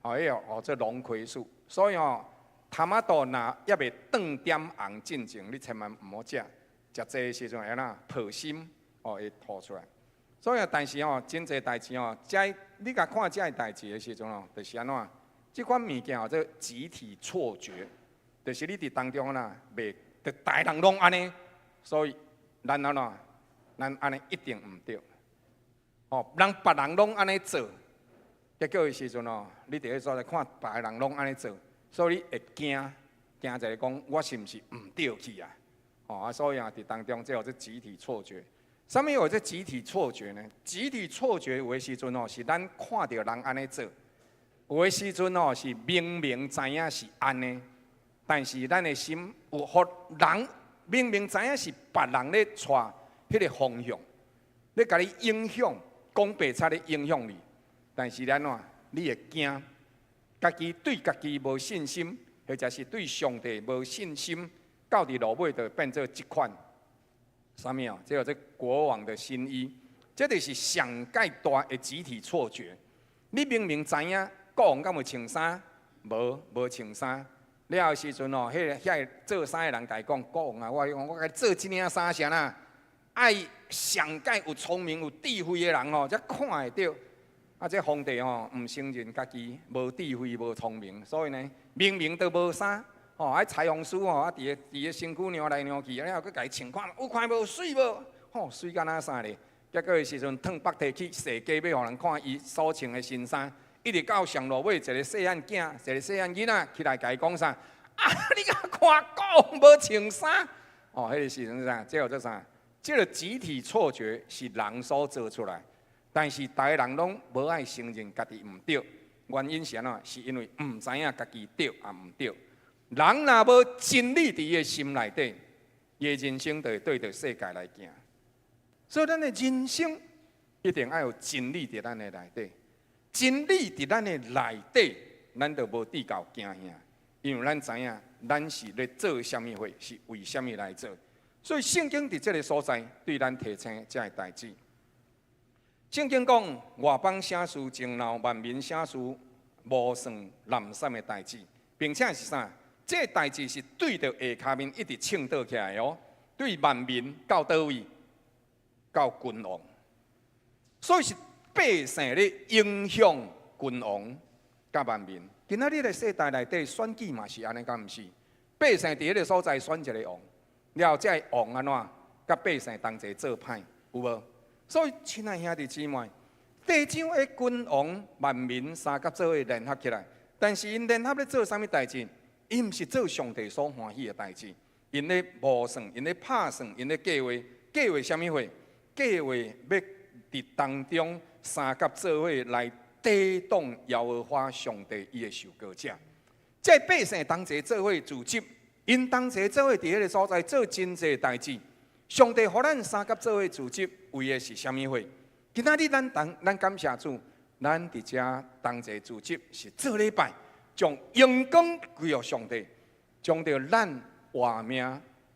吼，彼個號做龍葵素。所以吼，蟶仔肚若猶未轉點紅進前，你千萬毋好食。食濟的時陣會按怎破心，哦，會吐出來。所以，但是吼，真濟代誌吼，這你共看這个代誌的時陣吼，就是按怎？這款物件號做集體錯覺，就是你佇當中啦，袂，就逐个人攏按呢，所以咱按怎？咱按呢一定毋對。哦，人別人攏按呢做，結果的時陣哦，你佇彼所在看別个人攏按呢做，所以你會驚，驚一个講我是毋是毋對去啊？哦啊，所以啊，佇當中這號做集體錯覺。啥物號做集體錯覺呢？集體錯覺有的時陣哦，是咱看著人按呢做；有的時陣哦，是明明知影是按呢，但是咱的心有予人明明知影是別人咧帶彼個方向，咧共你影響。講白賊咧影響你，但是按怎？你會驚，家己對家己無信心，或者是對上帝無信心，到佇落尾就變做這款。啥物哦？這叫做國王的新衣，這就是上蓋大的集體錯覺。你明明知影國王敢有穿衫，無無穿衫。了後時陣哦，彼个遐个做衫的人共伊講，國王啊，我講我共你做這領衫啥啦？愛上蓋有聰明有智慧的人吼，才看會著。啊，這皇帝吼毋承認家己無智慧、無聰明，所以呢，明明都無衫，吼，啊裁縫師吼，啊佇個身軀量來量去，了後閣共伊穿看，有看無媠無？吼，媠甲若啥咧？結果的時陣，褪腹提去踅街欲予人看伊所穿的新衫，一直到上落尾，一個細漢囝，一個細漢囡仔起來共伊講啥？啊，你敢看國王無穿衫？哦，彼個時陣啥？這叫做啥？這個集體錯覺是人所做出來，但是逐個人攏無愛承認家己毋對，原因是按怎？是因為毋知影家己對抑毋對。人若無真理佇伊的心內底，伊的人生就會對著世界來行。所以，咱的人生一定愛有真理佇咱的內底。真理佇咱的內底，咱就無至夠驚嚇，因為咱知影咱是咧做啥物貨，是為啥物來做。所以聖經佇這个所在對咱提醒這个代誌。聖經講外邦省事爭鬧，萬民省事謀算濫衊的代誌，並且是啥？這个代誌是對著下跤面一直唱倒起來哦，對萬民到佗位，到君王，所以是百姓咧影響君王佮萬民。今仔日的世代內底選舉嘛是按呢，敢毋是？百姓佇彼个所在選一个王。了後，這个王按怎？佮百姓同齊做歹，有無？所以，親愛兄弟姊妹，地上的君王、萬民三甲做伙聯合起來，但是𪜶聯合咧做啥物代誌？𪜶毋是做上帝所歡喜的代誌，𪜶咧謀算，𪜶咧拍算，𪜶咧計劃，計劃啥物貨？計劃欲佇當中三甲做伙來抵擋耶和華上帝伊的受膏者。這百姓同齊做伙組織。𪜶同齊做伙佇彼个所在做真濟代誌，上帝予咱三甲做伙組織，為的是啥物貨？今仔日咱當咱感謝主，咱佇遮同齊組織是做禮拜，將榮光歸予上帝，將著咱活命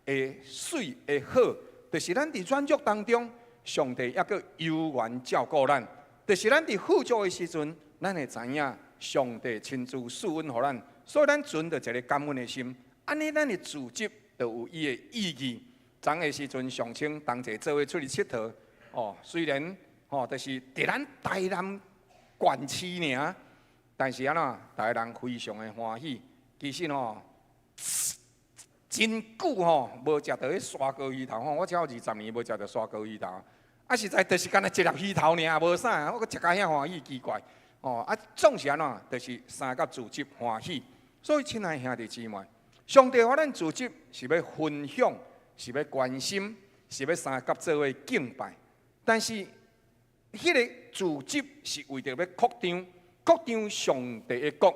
的媠的好，就是咱佇軟弱當中，上帝猶閣猶原照顧咱，就是咱佇富足的時陣，咱會知影上帝親自賜恩予咱，所以咱存著一个感恩的心。按呢，咱的組織就有伊的意義。昨的時陣，上清同齊做伙出去𨑨迌，哦，雖然吼，就是佇咱台南罐鼠爾。但是按怎，逐个人非常的歡喜。其實吼，真久吼無食著彼沙鍋魚頭吼，我超20年無食著沙鍋魚頭。啊，實在就是干焦一粒魚頭爾，無啥，我閣食甲遐歡喜，奇怪。哦，啊，總是按怎，就是三佮組織歡喜。所以，親愛兄弟姊妹，上帝予咱組織是欲分享，是欲關心，是欲相佮做伙敬拜。但是，彼个組織是為著欲擴張，擴張上帝的國。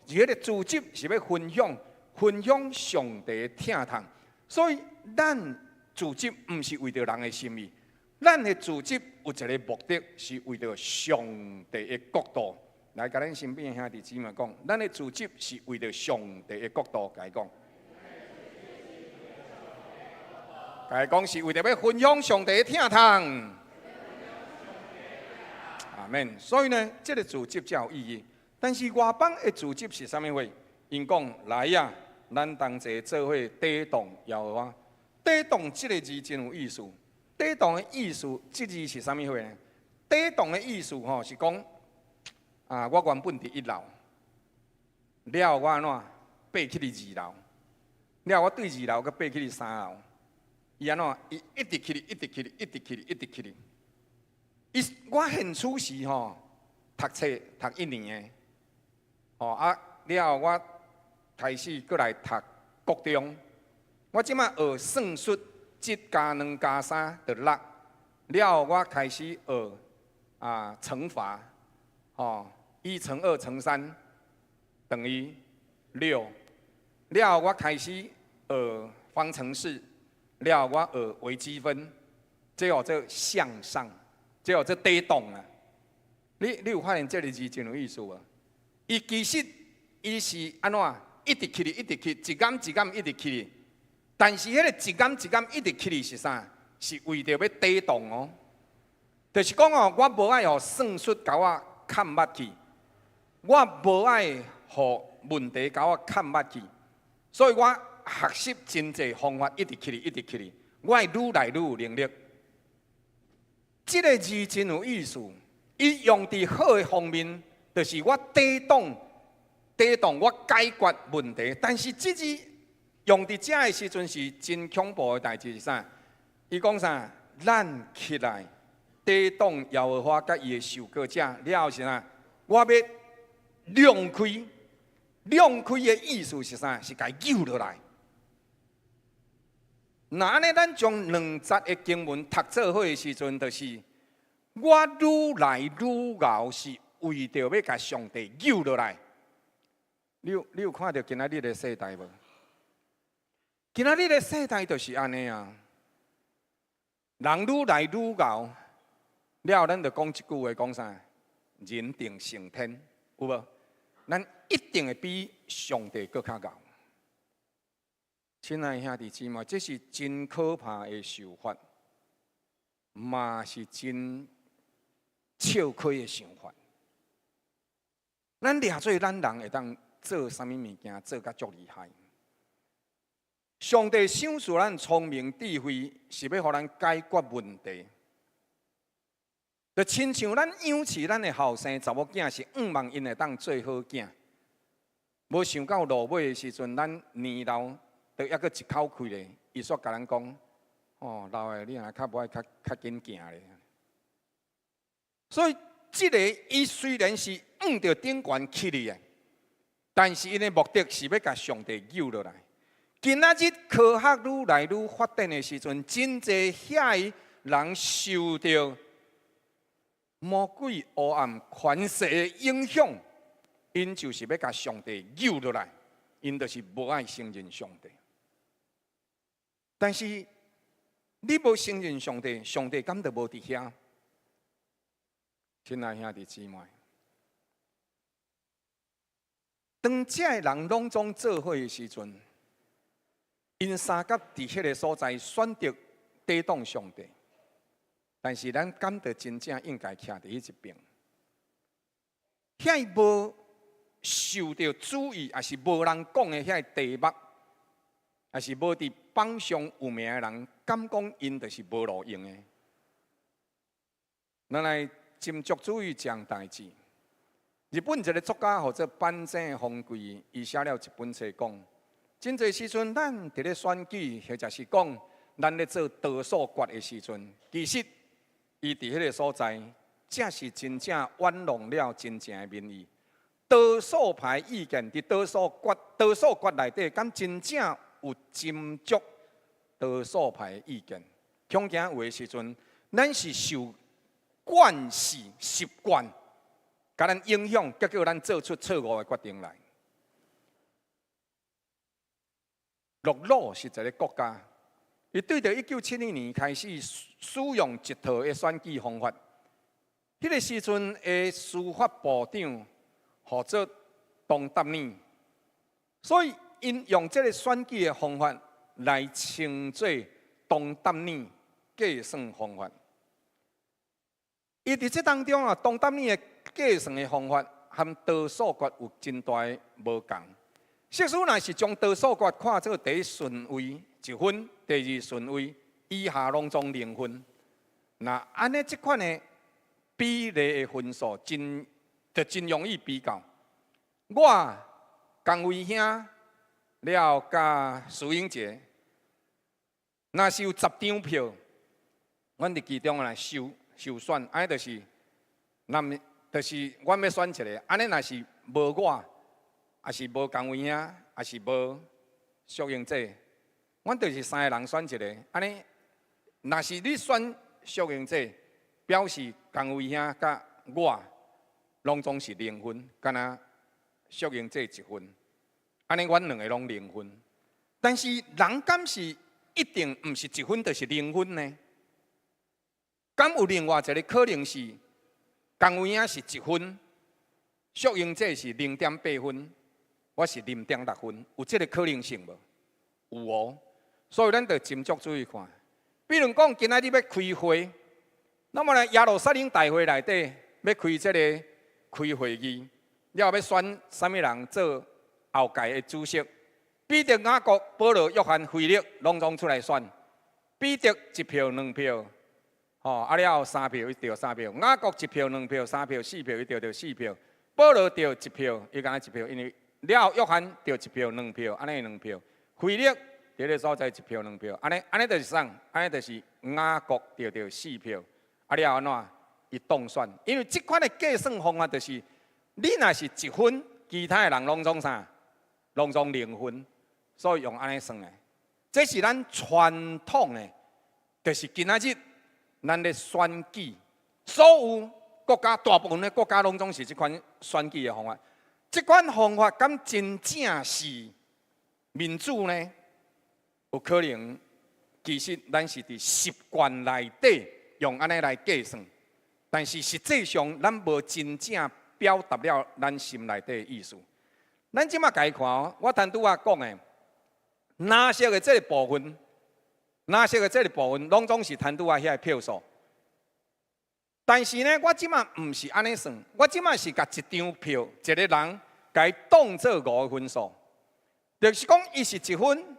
而彼個組織是欲分享，分享上帝的疼痛。所以，咱組織毋是為著人的心意，咱的組織有一個目的，是為著上帝的國度。來，共咱身邊的兄弟姊妹講，咱的組織是為著上帝的國度，共伊講。共伊講是為著欲分享上帝的疼痛。阿們。所以呢，這个組織才有意義。但是外邦的組織是啥物貨？𪜶講來啊，咱同齊做伙抵擋耶和華。抵擋這个字真有意思。抵擋的意思，這字是啥物貨呢？抵擋的意思吼是講。啊！我原本佇一樓，了後我按怎爬去佇二樓，了後我對二樓閣爬去佇三樓，伊按怎？伊一直起去，一直起去，一直起去，一直起去。伊我現處時吼讀冊讀一年的，吼啊了後我開始閣來讀國中，我這馬學算術，一加兩加三就六，了後我開始學啊乘法，吼。一乘二乘三等於六。了後我開始學方程式，了後我學微積分，這號做向上，這號做抵擋啊！你有發現這个字真有意思無？伊其實伊是按怎？一直起去，一直起，一減一減一直起去。但是彼个一減一減一直起去是啥？是為著欲抵擋哦。就是講哦，我無愛予算術共我崁捌去。我無愛予問題共我崁捌去，所以我學習真濟方法，一直起去，一直起去，我會愈來愈有能力。這个字真有意思，伊用佇好的方面，就是我抵擋、抵擋我解決問題。但是這字用佇遮的時陣是真恐怖的代誌是啥？伊講啥？咱起來抵擋耶和華佮伊的受膏者，了後是啥？我欲兩開，兩開的意思是啥？是共伊揪落來。若按呢，咱將兩節的經文讀做伙的時陣，就是我愈來愈𠢕，是為著欲共上帝揪落來。你有看著今仔日的世代無？今仔日的世代就是按呢啊，人愈來愈𠢕，了後咱就講一句話，講啥？人定勝天，有無？咱一定會比上帝閣較𠢕。親愛兄弟姊妹，這是真可怕的想法，嘛是真笑虧的想法。咱掠做咱人會當做啥物物件，做甲足厲害。上帝賞賜咱聰明智慧，是欲予咱解決問題。就親像咱養飼咱的後生查某囝，是向望𪜶會當做好囝。無想到落尾的時陣，咱年老，都猶閣一口氣咧，伊煞共咱講：哦，老的，你若較無愛較較緊行咧。所以，這个伊雖然是向著頂懸起去的，但是𪜶的目的是欲共上帝揪落來。今仔日科學愈來愈發展的時陣，真濟遐人受著魔鬼黑暗權勢的影響，𪜶就是欲共上帝揪落來，𪜶就是無愛承認上帝。但是你無承認上帝，上帝敢就無佇遐？親愛兄弟姊妹，當這个人攏總做伙的時陣，𪜶三佮佇彼个所在選擇抵擋上帝，但是咱敢著真正應該徛佇彼一邊？遐無受著注意，抑是無人講的遐題目，抑是無佇榜上有名的人，敢講𪜶就是無路用的？咱來斟酌注意這項代誌。日本一个作家號做坂井宏貴，伊寫了一本冊講，真濟時陣咱佇咧選舉，或者是講咱咧做多數決的時陣，其實伊佇彼个所在，才是真正玩弄了真正的民意。多數派意見佇多數決多數決內底，敢真正有斟酌多數派的意見？恐驚有的時陣，咱是受慣勢習慣，共咱影響，結果咱做出錯誤的決定來。諾魯是一个國家，伊對著1971年開始使用一套的選舉方法。彼个時陣的司法部長號做東達爾，所以𪜶用這个選舉的方法來稱做東達爾計算方法。伊佇這當中啊，東達爾的計算的方法和多數決有真大的無仝。設使若是將多數決看做第一順位一分，第二順位以下攏總零分。那按呢這款的比例的分數，真就真容易比較。我江威兄了佮蘇英傑，若是有10張票，阮佇其中來收收選，按呢就是，若毋就是阮欲選一个，按呢若是無我，抑是無江威兄，抑是無淑英姐，阮就是三個人選一个。按呢，若是你選淑英姐，表示江威兄佮我攏總是零分，敢若淑英姐一分，按呢阮兩个攏零分。但是人敢是一定毋是一分就是零分呢？敢有另外一个可能是，江威兄是一分，淑英姐是0.8分，我是0.6分，有這个可能性無？有哦，所以咱著斟酌注意看。比如講，今仔日欲開會，那麼呢，耶路撒冷大會內底欲開這个開會議，了後欲選啥物人做後屆的主席？彼得、雅各、保羅、約翰、腓力，攏總出來選。彼得一票兩票，吼，啊了後三票，伊著三票；雅各一票兩票三票四票，伊著著四票；保羅著一票，伊敢若一票，因為了後約翰著一票兩票，按呢兩票；腓力佇彼个所在一票兩票，按呢按呢就是啥？按呢就是雅各著著四票，啊了後按怎？伊當選，因為這款的計算方法就是，你若是一分，其他的人攏總啥？攏總零分，所以用按呢算的。這是咱傳統的，就是今仔日咱咧選舉，所有國家大部分的國家攏總是這款選舉的方法。這款方法敢真正是民主呢？有可能，其實咱是佇習慣內底用按呢來計算，但是實際上咱無真正表達了咱心內底的意思。咱這馬共伊看哦，我頭拄仔講的，藍色的這个部分，藍色的這个部分，攏總是頭拄仔遐个票數。但是呢，我這馬毋是按呢算，我這馬是共一張票，一个人共伊當做五个分數，就是講伊是一分，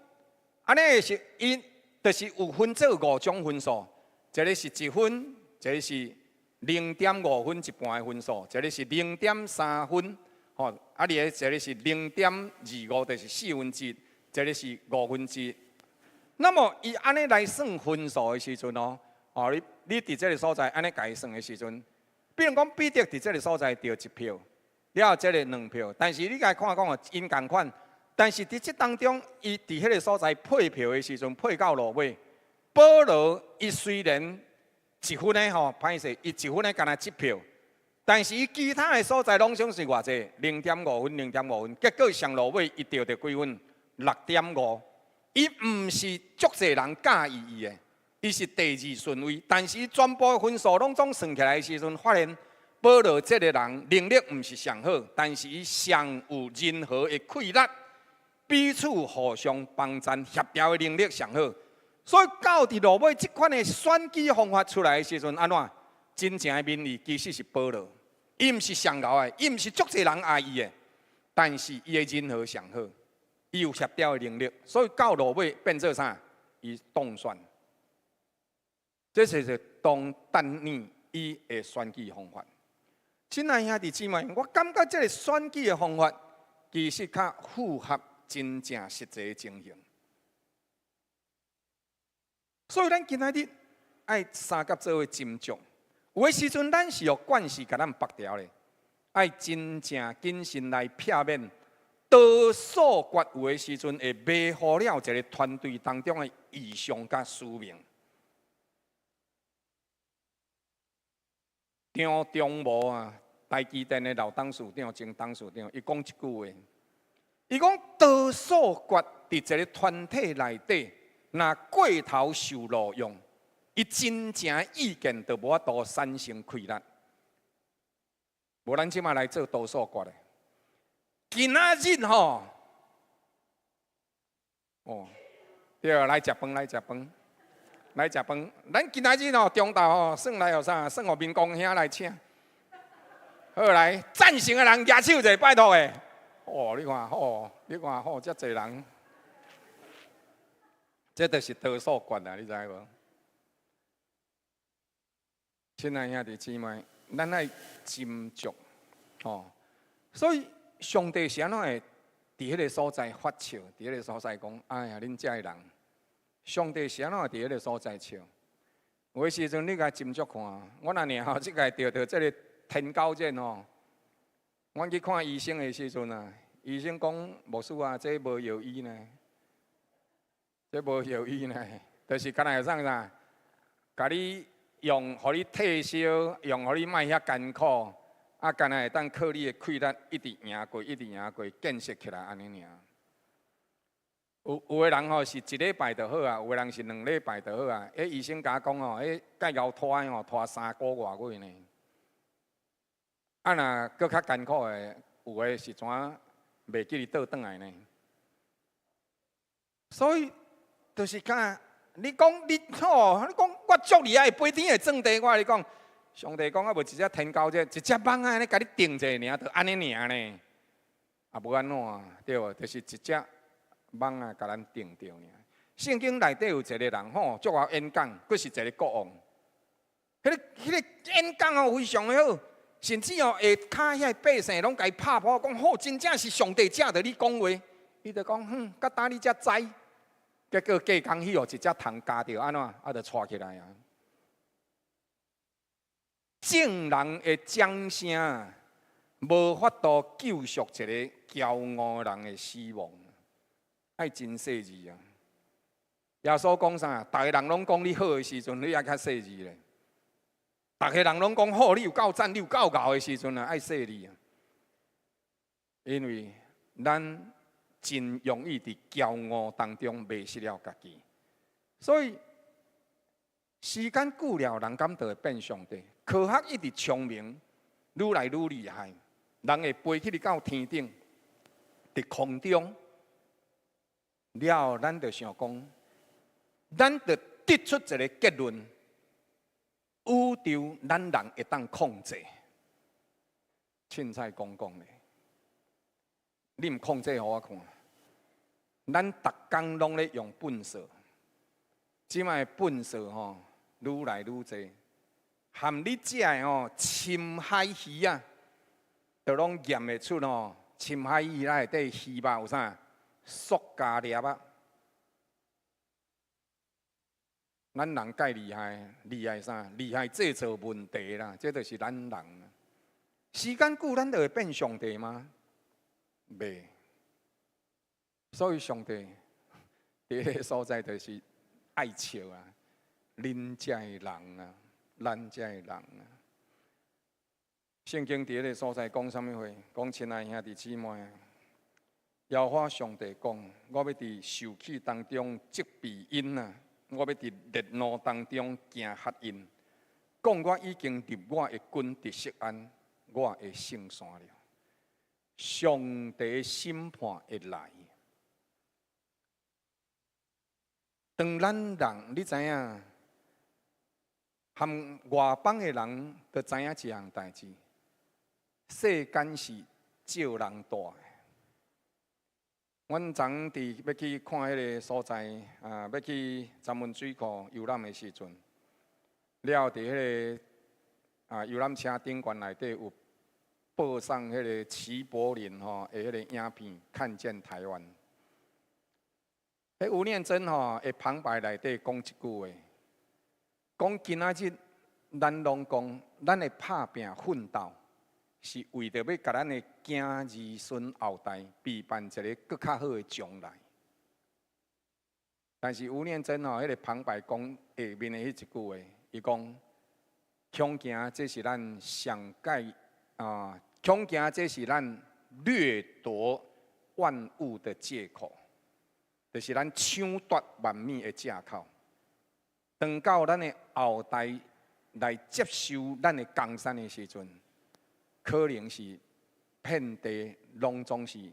按呢是伊就是有分做五種分數，一个是一分，一个是0.5分一半的分數，一个是0.3分，吼，啊，另一个是0.25，就是四分之一，一个是五分之一。那麼伊按呢來算分數的時陣哦，哦，你你佇這个所在按呢共伊算的時陣，比如講彼得佇這个所在著一票，了後這个兩票，但是你共伊看講哦，𪜶仝款，但是佇這當中，伊佇彼个所在配票的時陣，配到落尾，保羅伊雖然一分的吼，歹勢，伊一分的敢若一票，但是伊其他的所在攏總是偌濟，零點五分，零點五分，結果上落尾伊著著幾分？6.5。伊毋是足濟人佮意伊的，伊是第二順位，但是伊全部的分數攏總算起來的時陣，發現保羅這个人能力毋是上好，但是伊上有任何的氣力，彼此互相幫贊協調的能力上好，所以到佇落尾這款的選舉方法出來的時陣，按怎？真正的民意其實是保羅，伊毋是上𠢕的，伊毋是足濟人愛伊的，但是伊的人和上好，伊有協調的能力，所以到落尾變做啥？伊當選。這就是當等你伊的選舉方法。親愛兄弟姊妹，我感覺這个選舉的方法其實較符合真正實際的情形。所以咱今仔日愛相佮做伙斟酌，有的時陣咱是予慣勢共咱縛牢咧，愛真正謹慎來避免多數決有的時陣會迷糊了一个團隊當中的異象佮使命。張忠謀啊，台積電的老董事長、前董事長，伊講一句話，伊講多數決佇一个團體內底，若過頭受錄用，伊真正意見就無法度產生氣力。無咱這馬來做多數決的，今仔日吼，哦，對，來食飯，來食飯，來食飯。咱今仔日吼，中晝吼，算來予啥？算予民工兄來請。好來，贊成的人舉手者，拜託的。哦，你看，哦，你看，吼，遮濟人，這就是多數決啊，你知無？親愛兄弟姊妹，咱愛斟酌，吼。所以上帝是按怎會佇彼个所在發笑？佇彼个所在講：哎呀，恁遮的人，上帝是按怎會佇彼个所在笑？有的時陣你共斟酌看，我若爾吼，這個著著這个天狗症吼，阮去看醫生的時陣啊，醫生講牧師啊，這無藥醫呢，這無藥醫呢，就是敢若會創啥？共你用，予你退燒，用予你莫遐艱苦，啊，敢若會當靠你的氣力一直贏過，一直贏過，建設起來按呢爾。有的人吼是一禮拜就好啊，有的人是兩禮拜就好啊。彼醫生共我講吼，彼蓋𠢕拖的吼，拖三個外月呢。啊，若閣較艱苦的，有的是怎袂記得倒轉來呢？所以，就是講，你講你吼，你講我足厲害，飛天會鑽地，我共你講，上帝講啊，無一隻天狗這，一隻蠓仔按呢共你叮一下爾，就按呢爾呢。啊，無按怎對無？就是一隻蠓仔共咱叮著爾。聖經內底有一个人吼，足𠢕演講，閣是一个國王。彼个演講哦，非常的好，甚至哦，下跤遐百姓攏共伊拍噗，講好，真正是上帝藉著你講話。伊就講，哼，佮今你才知。結果隔工去予一隻蟲咬著，按怎啊，就掣起來啊。眾人的掌聲無法度救贖一个驕傲人的死亡，愛真細膩啊！耶穌講啥？逐个人攏講你好的時陣，你愛較細膩咧。逐个人攏講好，你有夠讚，你有夠𠢕的時陣啊，愛細膩啊！因為咱真容易佇驕傲當中迷失了家己，所以時間久了，人敢就會變上帝？科學一直聰明，愈來愈厲害，人會飛去到天頂，佇空中了後，咱就想講，咱就得出一个結論：宇宙咱人會當控制。凊彩講講的，你毋控制予我看。咱逐工攏咧用糞掃，這擺糞掃吼愈來愈濟，含你食的吼深海魚啊，都攏驗會出吼，深海魚內底魚肉有啥塑膠粒仔。咱人蓋厲害，厲害啥？厲害製造問題啦，這就是咱人。時間久，咱就會變上帝嗎？袂。所以上帝佇彼个所在就是愛笑啊，恁遮的人啊，咱遮的人啊。聖經佇彼个所在講啥物話？講親愛兄弟姊妹啊，耶和華上帝講：我欲佇受氣當中責備𪜶啊，我欲佇烈怒當中驚嚇𪜶。講我已經入我的軍佇錫安，我的聖山了。上帝審判會來。當咱人，你知影，含外邦的人都知影一項代誌，世間是借人蹛的。阮昨佇欲去看彼个所在，啊，欲去鏨門水庫遊覽的時陣，了佇彼个遊覽車頂懸內底有播送彼个齊柏林吼的彼個影片，看見台灣。彼吳念真吼的旁白內底講一句話，講今仔日咱攏講，咱的拍拚奮鬥，是為著欲共咱的囝兒孫後代備辦一个閣較好的將來。但是吳念真吼，彼個旁白講下面的彼一句話，伊講：恐驚這是咱上蓋啊，恐驚這是咱掠奪萬物的借口，就是咱搶奪萬物的借口。當到咱的後代來接受咱的江山的時陣，可能是遍地攏總是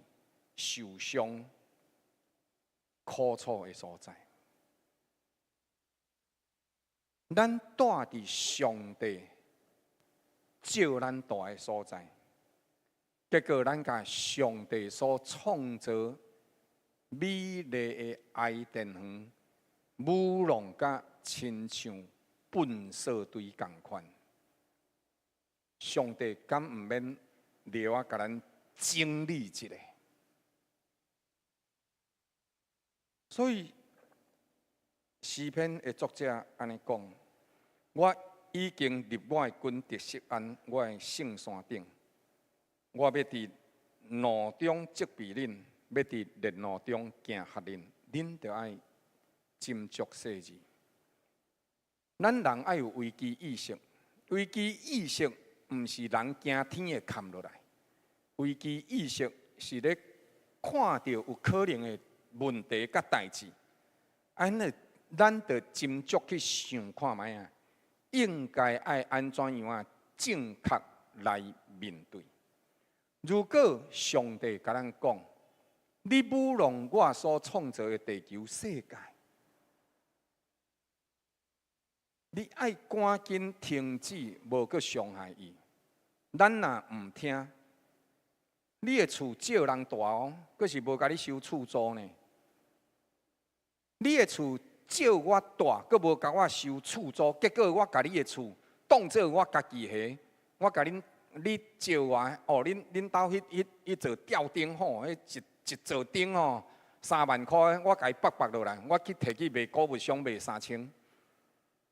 受傷、苦楚的所在。咱住佇上帝借咱住的所在，結果咱共上帝所創造美麗的伊甸園，舞弄甲親像糞掃堆仝款。上帝敢毋免留啊，共咱整理一下？所以詩篇的作者按呢講：我已經立我的軍佇錫安，我的聖山頂。我欲佇怒中責備恁，欲佇烈怒中驚嚇恁，恁著愛斟酌細緻。咱人愛有危機意識，危機意識毋是人驚天會崁落來，危機意識是咧看著有可能的問題佮代誌，按呢，咱著斟酌去想看覓啊，應該愛按怎樣啊正確來面對。如果上帝共咱講，你舞弄我所創造的地球世界，你愛趕緊停止，無閣傷害伊。咱若毋聽，你的厝借人蹛哦，閣是無共你收厝租呢。你的厝借我蹛，閣無共我收厝租，結果我共你的厝當做我家己的，我共恁你借我哦，恁恁兜彼彼彼座吊燈吼，彼一一座燈吼3萬箍，我共伊拔拔落來，我去提去賣古物商賣3000。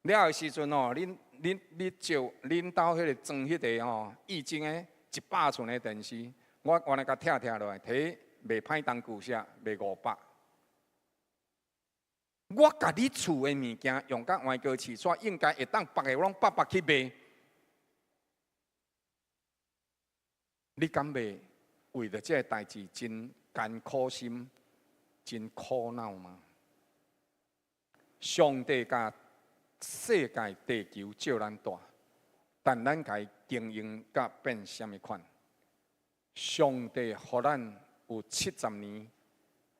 了的時陣吼，恁恁你借恁兜彼个裝彼个吼，液晶的100寸的電視，我原來共拆拆落來，提賣歹當舊舍賣500。我共你厝的物件用甲歪哥飼煞，應該會當別的，我攏拔拔去賣。你敢袂為著這个代誌真艱苦心、真苦惱嗎？上帝共世界地球借咱蹛，但咱共伊經營甲變啥物款？上帝予咱有70年、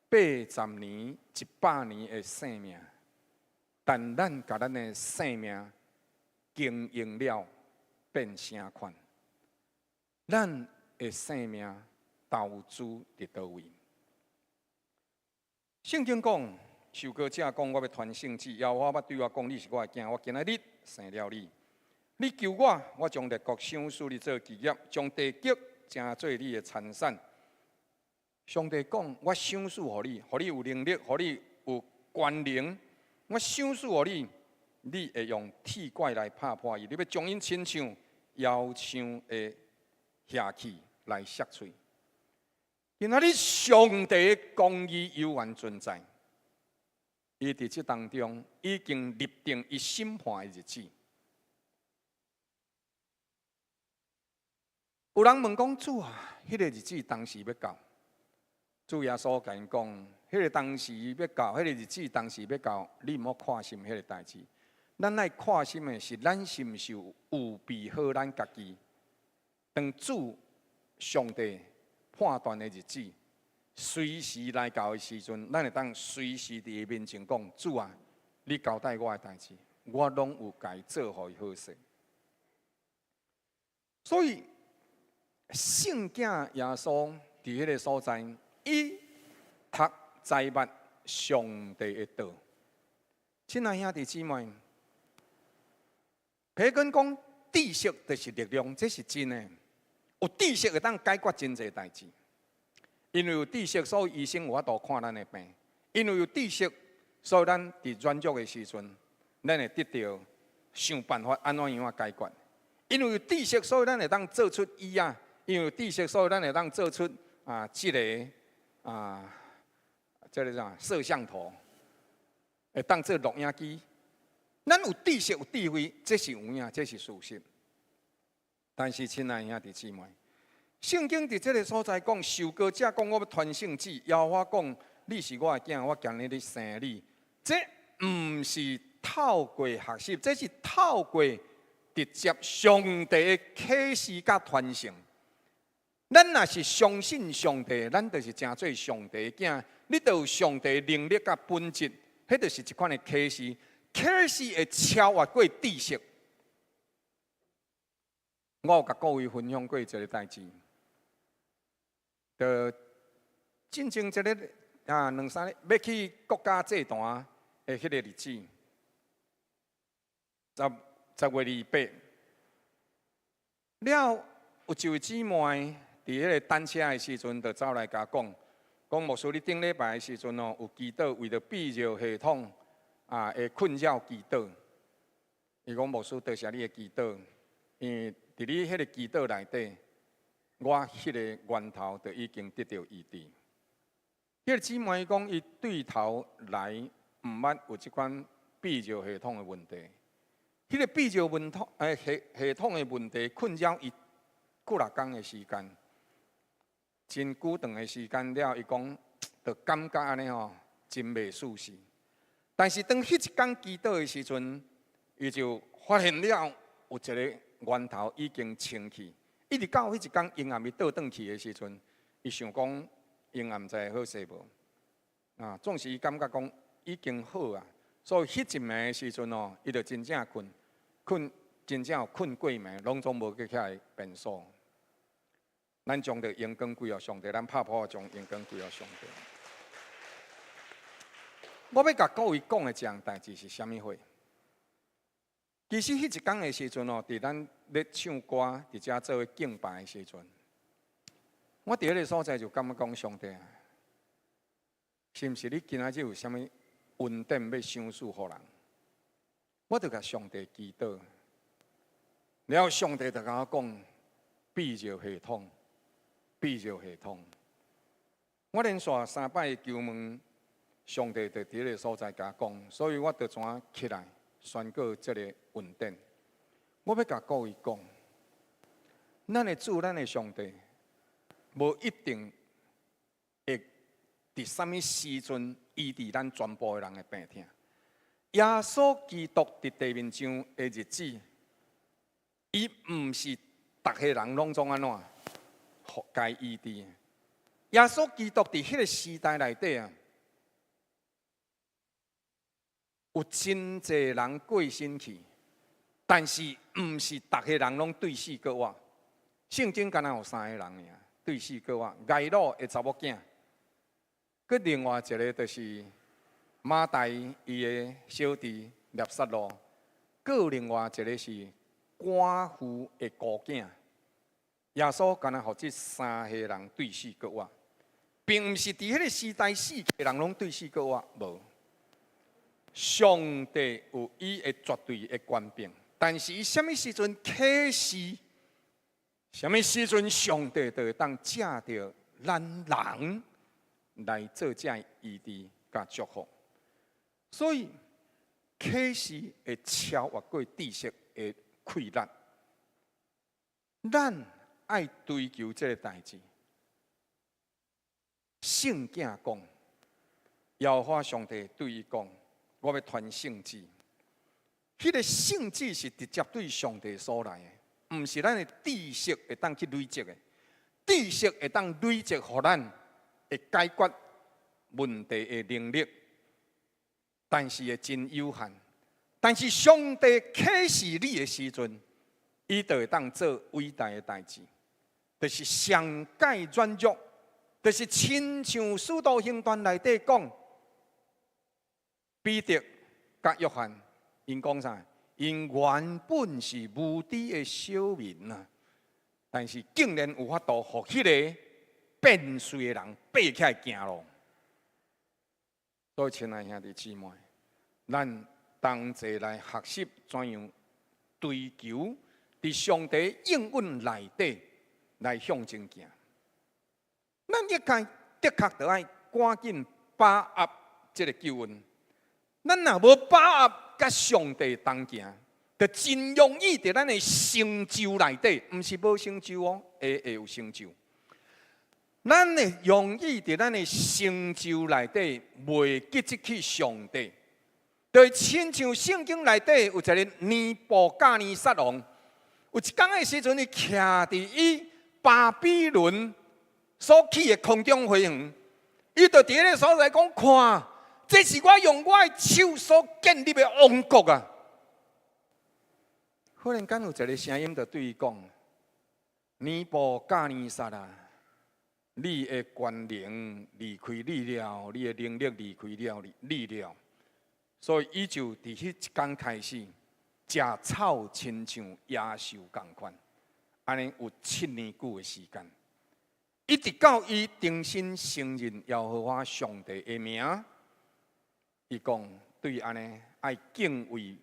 80年、100年的生命，但咱共咱的生命經營了變啥款？咱的生命投資佇佗位？聖經講，受膏者講，我欲傳聖旨，耶和華捌對我講，你是我的囝，我今仔日生了你。你求我，我將列國賞賜你做基業，將地極成做你的財產。上帝講，我賞賜予你，予你有能力，予你有權能。我賞賜予你，你會用鐵拐來拍破伊，你欲將𪜶親像窯廠的瓦器來摔碎。今仔日上帝公義猶原存在，伊佇這當中已經立定伊審判的日子。有人問講，主啊，彼個日子當時欲到？主耶穌共𪜶講，彼個當時欲到，彼個日子當時欲到，你毋好看心彼個代誌。咱愛看心的是，咱是毋是有預備好咱家己？當主上帝判斷的日子隨時來到的時陣，咱會當隨時佇伊面前講：主啊，你交代我的代誌，我攏有共伊做予伊好勢。所以聖囝耶穌佇彼个所在，伊讀知捌上帝的道。親愛兄弟姊妹，培根講知識就是力量，這是真的。有知識會當解決真濟代誌。因為有知識，所以醫生有法度看咱的病；因為有知識，所以咱佇軟弱的時陣，咱會得著想辦法按怎樣仔解決。因為有知識，所以咱會當做出椅仔；因為有知識，所以咱會當做出啊，這個啥攝像頭，會當做錄影機。咱有知識、有智慧，這是有影，這是事實。但是，親愛兄弟姊妹，聖經佇這个所在講，受膏者講我欲傳聖旨，耶和華講你是我的囝，我今日咧生你。這毋是透過學習，這是透過直接上帝的啟示佮傳承。咱若是相信上帝，咱就是成做上帝的囝，你就有上帝能力佮本質，彼就是一款的啟示。啟示會超越過知識。我有共各位分享過一个代誌，就進前一个啊兩三日欲去國家祭壇的彼个日子，10月28，了有一位姊妹佇彼个等車的時陣，就走來共我講，講牧師你頂禮拜的時陣哦，有祈禱為著泌尿系統啊的困擾祈禱。伊講牧師多謝你的祈禱，因為佇你彼个祈禱內底，我彼个源頭就已經得著醫治。彼个姊妹講，伊對頭來毋捌有這款泌尿系統的問題。彼个泌尿問統系統的問題困擾伊幾若工的時間，真久長的時間了，伊講就感覺按呢吼，真袂舒適。但是當彼一工祈禱的時陣，伊就發現了有一个源頭已經清去。一直到彼一工嬰暗伊倒轉去的時陣，伊想講嬰暗毋知會好勢無？啊，總是伊感覺講已經好啊。所以彼一暝的時陣哦，伊就真正睏，睏真正有睏過暝，攏總無去起來便所。咱將著榮光歸予上帝，咱拍噗仔將榮光歸予上帝。我欲共各位講的這項代誌是啥物貨？其實彼一工的時陣哦，佇咱咧唱歌，佇遮做伙敬拜的時陣，我佇彼个所在就感覺講上帝啊，是毋是你今仔日有啥物恩典欲賞賜予人？我就共上帝祈禱，然後上帝就共我講，泌尿系統，泌尿系統。我連續三擺求問上帝，就佇彼个所在共我講，所以我就怎起來宣告這个恩典。我欲共各位講，咱的主，咱的上帝，無一定會佇啥物時陣醫治咱全部的人的病痛。耶穌基督佇地面上的日子，伊毋是逐个人攏總按怎，共伊醫治。耶穌基督佇彼个時代內底啊，有真濟人過身去，但是毋是逐个人攏對死閣活。聖經敢若有三个人爾，對死閣活，睚魯的查某囝，閣另外一个就是馬大伊的小弟拉撒路，閣另外一个是寡婦的孤囝。耶穌敢若予這三个人對死閣活，並毋是佇彼个時代死的人攏對死閣活，無。上帝有伊的絕對的權柄，但是伊啥物時陣啟示，啥物時陣上帝就會當藉著咱人來做這醫治佮祝福。所以啟示會超越過知識的氣力，咱愛追求這个代誌。聖經講，耶和華上帝對伊講：我欲傳聖旨。彼个聖旨是直接對上帝所來的，毋是咱的知識會當去累積的。知識會當累積，予咱會解決問題的能力，但是會真有限。但是上帝啟示你的時陣，伊就會當做偉大的代誌，就是上蓋軟弱，就是親像使徒行傳內底講，彼得佮約翰，𪜶講啥？𪜶原本是無知的小民啊，但是竟然有法度予彼个變碎的人爬起來行路。所以，親愛兄弟姊妹，咱同齊來學習怎樣追求佇上帝應允內底來向前行。咱應該的確著愛趕緊把握這个救恩。咱若無把握佮上帝同行，就真容易佇咱的成就內底，毋是無成就哦，會有成就。咱會容易佇咱的成就內底袂記得起上帝，就親像聖經內底有一个尼布甲尼撒王，有一工的時陣，伊徛佇伊巴比倫所起的空中花園，伊就佇彼个所在講：看，這是我用我的手所建立的王國啊！忽然間有一个聲音就對伊講：尼布甲尼撒啊！你的權能離開你了，你的能力離開了你了，所以伊就佇彼一工開始食草親像野獸仝款，按呢有7年久的時間，一直到伊重新承認耶和華上帝的名，伊講對按呢愛敬畏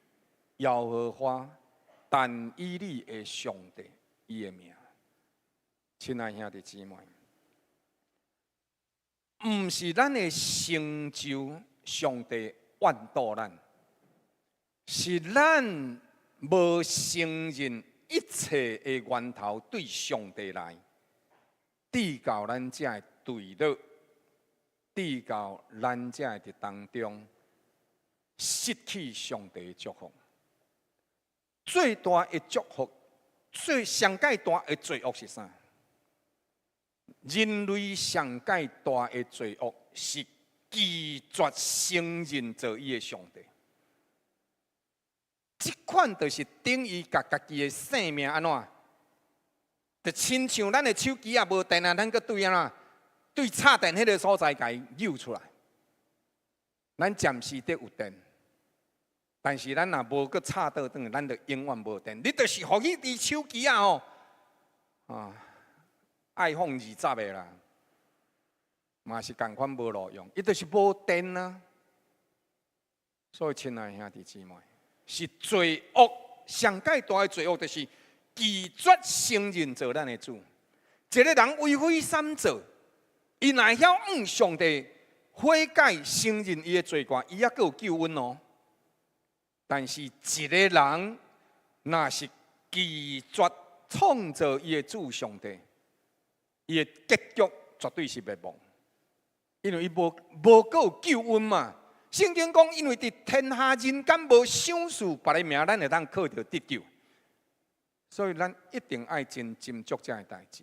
耶和華，但以理的上帝伊的名，親愛兄弟姊妹。毋是咱的成就，上帝怨妒咱，是咱無承認一切的源頭對上帝來，致到咱才會墜落，致到咱才會佇當中失去上帝的祝福。最大的祝福，最上蓋大的罪惡是啥？人類上蓋大的罪惡是拒絕承認做伊的上帝。這款就是等於共家己的性命按怎？就親像咱的手機啊無電啊，咱閣對按怎？對插電彼个所在共伊扭出來。咱暫時得有電，但是咱若無閣插倒轉，咱就永遠無電。你就是予彼支手機啊吼，啊，iPhone 20的啦，嘛是仝款無路用，伊就是無電啊。所以，親愛兄弟姊妹，是罪惡上蓋大的罪惡，就是拒絕承認做咱的主。一个人為非善做，伊若會曉向上帝悔改、承認伊的罪過，伊猶閣有救恩哦。但是，一个人若是拒絕創造伊的主上帝，伊的結局絕對是滅亡，因為伊無閣有救恩嘛。聖經講，因為佇天下人間無賞賜別个名，咱會當靠著得救，所以咱一定愛真斟酌這个代誌。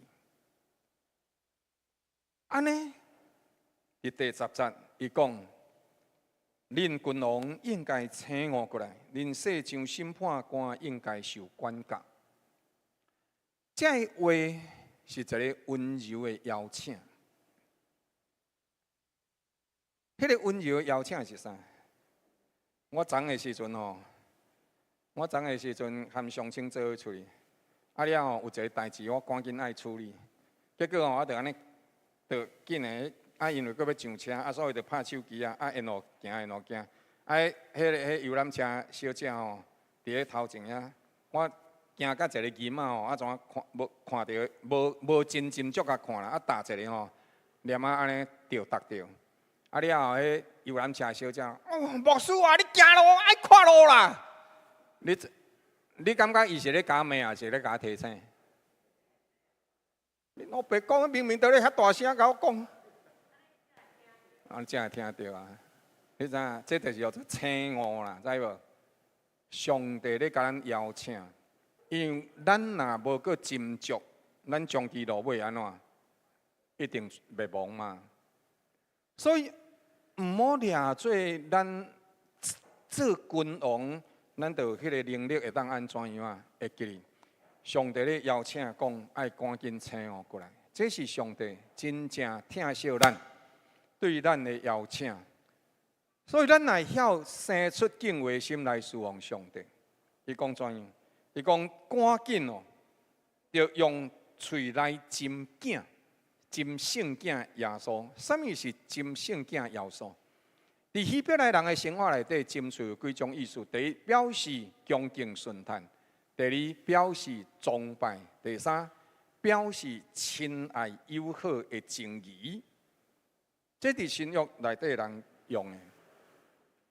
按呢，佇第10節，伊講：恁君王應該醒悟過來，恁世上審判官應該受管教。這个話是一个溫柔的邀請。彼个溫柔的邀請是啥？我昨的時陣吼，我昨的時陣含上清做伙出去，啊了後有一个代誌我趕緊愛處理，結果吼我就按呢，就緊的啊，因為閣欲上車，啊所以就拍手機啊，啊沿路行沿路行，啊，彼个彼遊覽車小姐吼，佇咧頭前遐，我行甲一个囡仔吼，啊怎看無看著無真斟酌共看啦，啊踏一个吼，念仔按呢著踏著。啊了後，彼遊覽車小姐，哦，牧師啊，你行路愛看路啦。你感覺伊是咧共我罵，抑是咧共我提醒？你老白講，明明佇咧遐大聲共我講，啊，你才會聽著啊！你知影？這就是叫做醒悟啦，知無？上帝咧共咱邀請，因為咱若無閣斟酌，咱終其落尾按怎？一定滅亡嘛。所以毋好掠做咱做君王，咱就有彼个能力會當按怎樣啊？會記得上帝咧邀請講，愛趕緊醒悟過來。這是上帝真正疼惜咱，對咱的邀請。所以咱若會曉生出敬畏心來侍奉上帝。伊講怎樣？伊講趕緊哦，著用喙來斟囝，斟聖囝耶穌。啥物是斟聖囝耶穌？佇希伯來人的生活內底，斟喙有幾種意思。第一，表示恭敬順趁；第二，表示崇拜；第三，表示親愛友好的情誼。這佇新約內底人用的。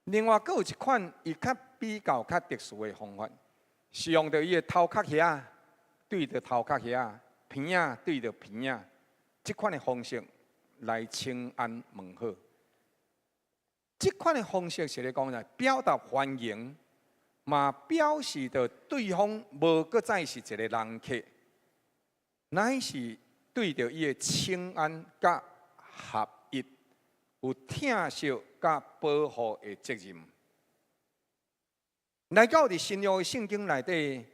另外，閣有一款伊較比較較特殊的方法，是用著伊的頭殼遐對著頭殼遐，鼻仔對著鼻仔，這款的方式來請安問好。這款的方式是咧講啥？表達歡迎，嘛表示著對方無閣再是一个人客，乃是對著伊的請安佮合一，有疼惜佮保護的責任。來到佇新約的聖經內底，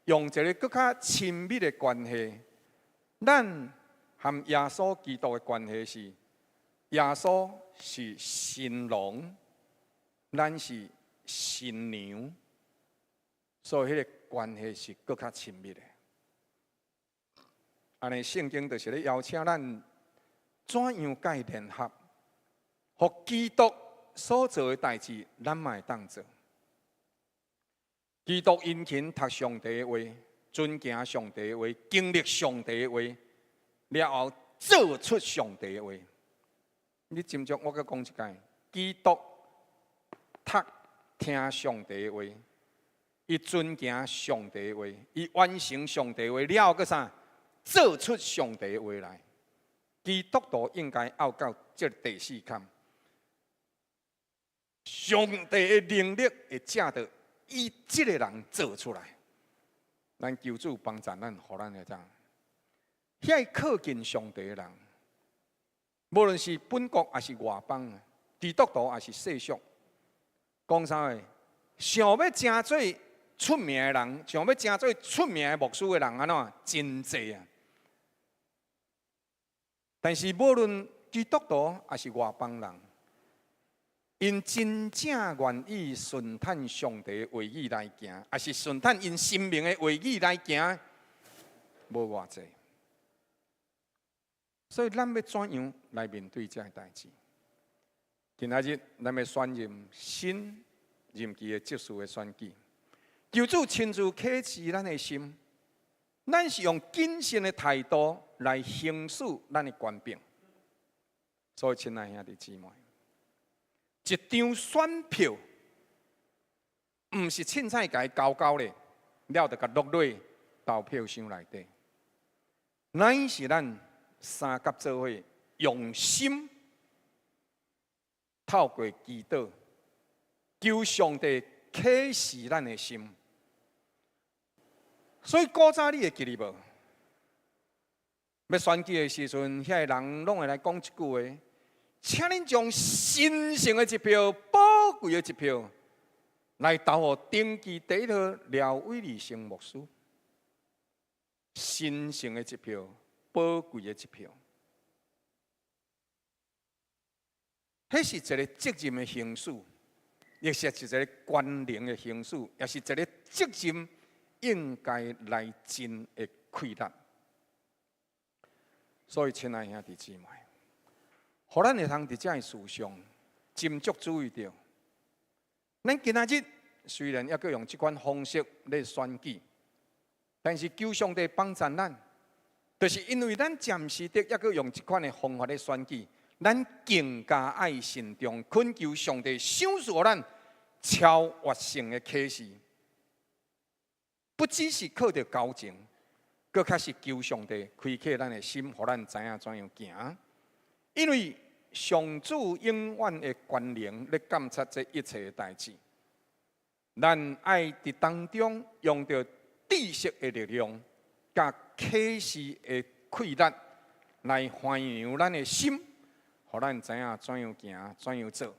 用一个閣較親密的關係，咱和耶穌基督的關係是，耶穌是新郎，咱是新娘，所以彼个關係是閣較親密的。按呢，聖經就是咧邀請咱怎樣共伊聯合，予基督所做的代誌，咱嘛會當做。基督殷勤讀上帝的話，遵行上帝的話，經歷上帝的話，了後做出上帝的話。你斟酌，我閣講一擺，基督讀聽上帝的話，伊遵行上帝的話，伊完成上帝的話，了後閣啥？做出上帝的話來。基督徒應該愛到這個第四坎，上帝的能力會藉著伊這个人做出來。咱求主幫助咱，予咱會當遐靠近上帝的人，無論是本國抑是外邦，基督徒抑是世俗，講啥話？想欲成做出名的人，想欲成做出名的牧師的人，按怎真濟啊！但是無論基督徒抑是外邦人，𪜶真正願意順趁上帝的話語來行，抑是順趁𪜶生命的話語來行，無偌濟。所以咱欲怎樣來面對這个代誌？今仔日咱欲選任新任期的執事的選舉，求主親自啟示咱的心，咱是用謹慎的態度來行使咱的權柄。所以，親愛兄弟姊妹，一張選票，毋是凊彩共伊勾勾咧，了就共落入投票箱內底，乃是咱相佮做伙，用心透過祈禱，求上帝啟示咱的心。所以古早你會記得無？欲選舉的時陣，遐个人攏會來講一句話，請恁將神聖的一票、寶貴的一票，來投予登記第一號廖偉利生牧師。神聖的一票，寶貴的一票，彼是一个責任的行使，亦是一个權能的行使，也是一个責任應該來盡的氣力。所以，親愛兄弟姊妹，予咱會通佇這个事上斟酌注意著。咱今仔日雖然猶閣用這款方式咧選舉，但是求上帝幫助咱，就是因為咱暫時的猶閣用這款的方法咧選舉，咱更加愛慎重，懇求上帝賞賜予咱超越性的啟示，不只是靠著交情，閣較是求上帝開啟咱的心，予咱知影怎樣行。因為上主永遠的權能咧監察這一切的代誌，咱愛佇當中用著知識的力量，佮啟示的氣力來涵養咱的心，予咱知影怎樣行，怎樣做，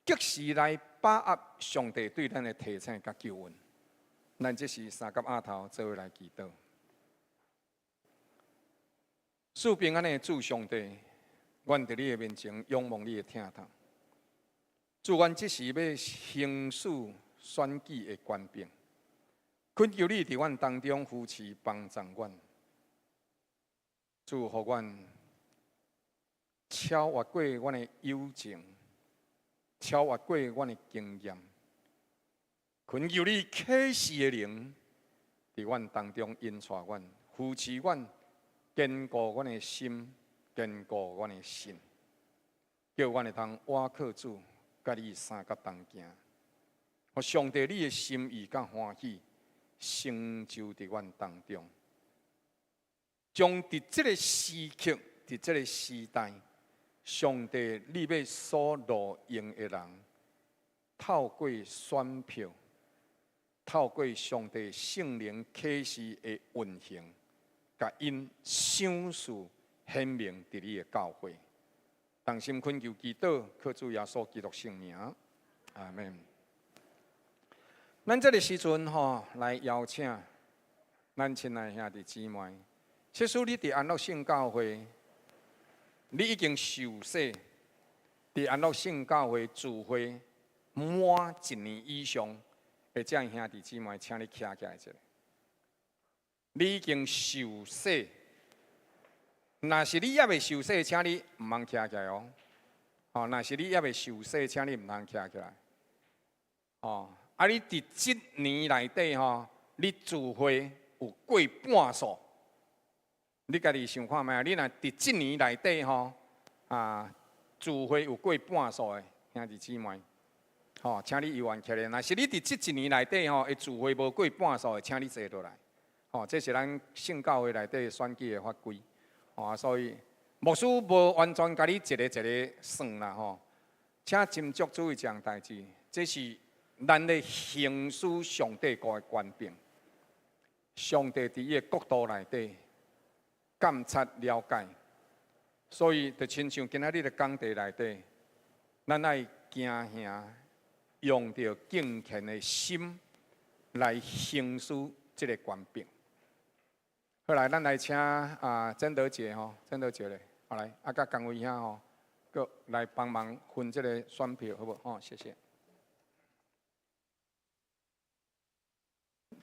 及時來把握上帝對咱的提醒佮救恩。咱這時三佮額頭做伙來祈禱。賜平安的主上帝，阮佇你的面前仰望你的疼痛。主，阮這時欲行使選舉的權柄，懇求你佇阮當中扶持幫助阮。主，予阮超越過阮的友情，超越過阮的經驗，懇求你啟示的靈，佇阮當中引帶阮、扶持阮、堅固阮的心、堅固阮的信，叫阮會當倚靠主，佮你相佮同行。予上帝你的心意佮歡喜成就佇阮當中，將佇這个時刻，佇這个時代，上帝你欲所錄用的人，透過選票，透過上帝聖靈啟示的運行，共𪜶賞賜顯明佇你的教會。同心懇求祈禱，靠主耶穌基督聖名，阿門。咱這个時陣吼，來邀請咱親愛兄弟姊妹。即使你佇安樂聖教會，你已經受洗，佇安樂聖教會聚會滿一年以上的這兄弟姊妹，請你徛起來一下。你已經受洗，若是你猶未受洗，請你毋通徛起來哦。哦，若是你猶未受洗，請你毋通徛起來。哦，啊，你佇這年內底吼，你聚會有過半數。你家己想看覓啊？你若佇這年內底吼，啊，聚會有過半數的兄弟姊妹，吼，請你猶原徛咧。若是你佇這一年內底吼，的聚會無過半數的，請你坐落來。吼，這是咱聖教會內底選舉的法規。吼，所以牧師無完全共你一个一个算啦吼。請斟酌注意這項代誌，這是咱咧行使上帝國的權柄。上帝佇伊的國度內底監察了解，所以就親像今仔日的講題內底，咱愛行行用著敬虔的心來行使這个權柄。好來，咱來請啊曾德杰吼，曾德杰咧，好來，啊佮江威兄吼，閣來幫忙分這个選票，好無？吼，謝謝。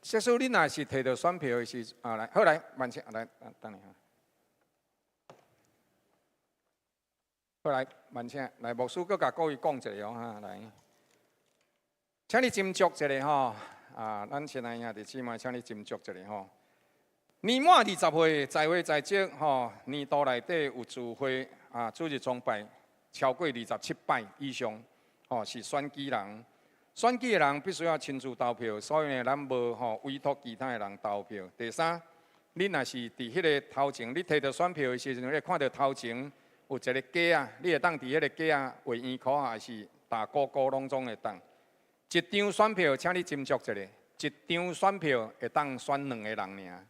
即使你若是提著選票的時，啊來，好來，慢請來，等下。好來，慢請來，牧師閣共各位講一下哦，哈，來，請你斟酌一下吼，啊，咱親愛兄弟姊妹，請你斟酌一下吼。年滿20歲，在位在職吼，年度內底有聚會啊，主日崇拜超過27擺以上，吼，是選舉人。選舉的人必須要親自投票，所以呢，咱無吼委託其他的人投票。第三，你若是佇彼个頭前，你提著選票的時陣，你會看著頭前有一个格仔，你會當佇彼个格仔畫圓箍，還是打勾勾，攏總會當。一張選票，請你斟酌一下，一張選票會當選兩個人爾。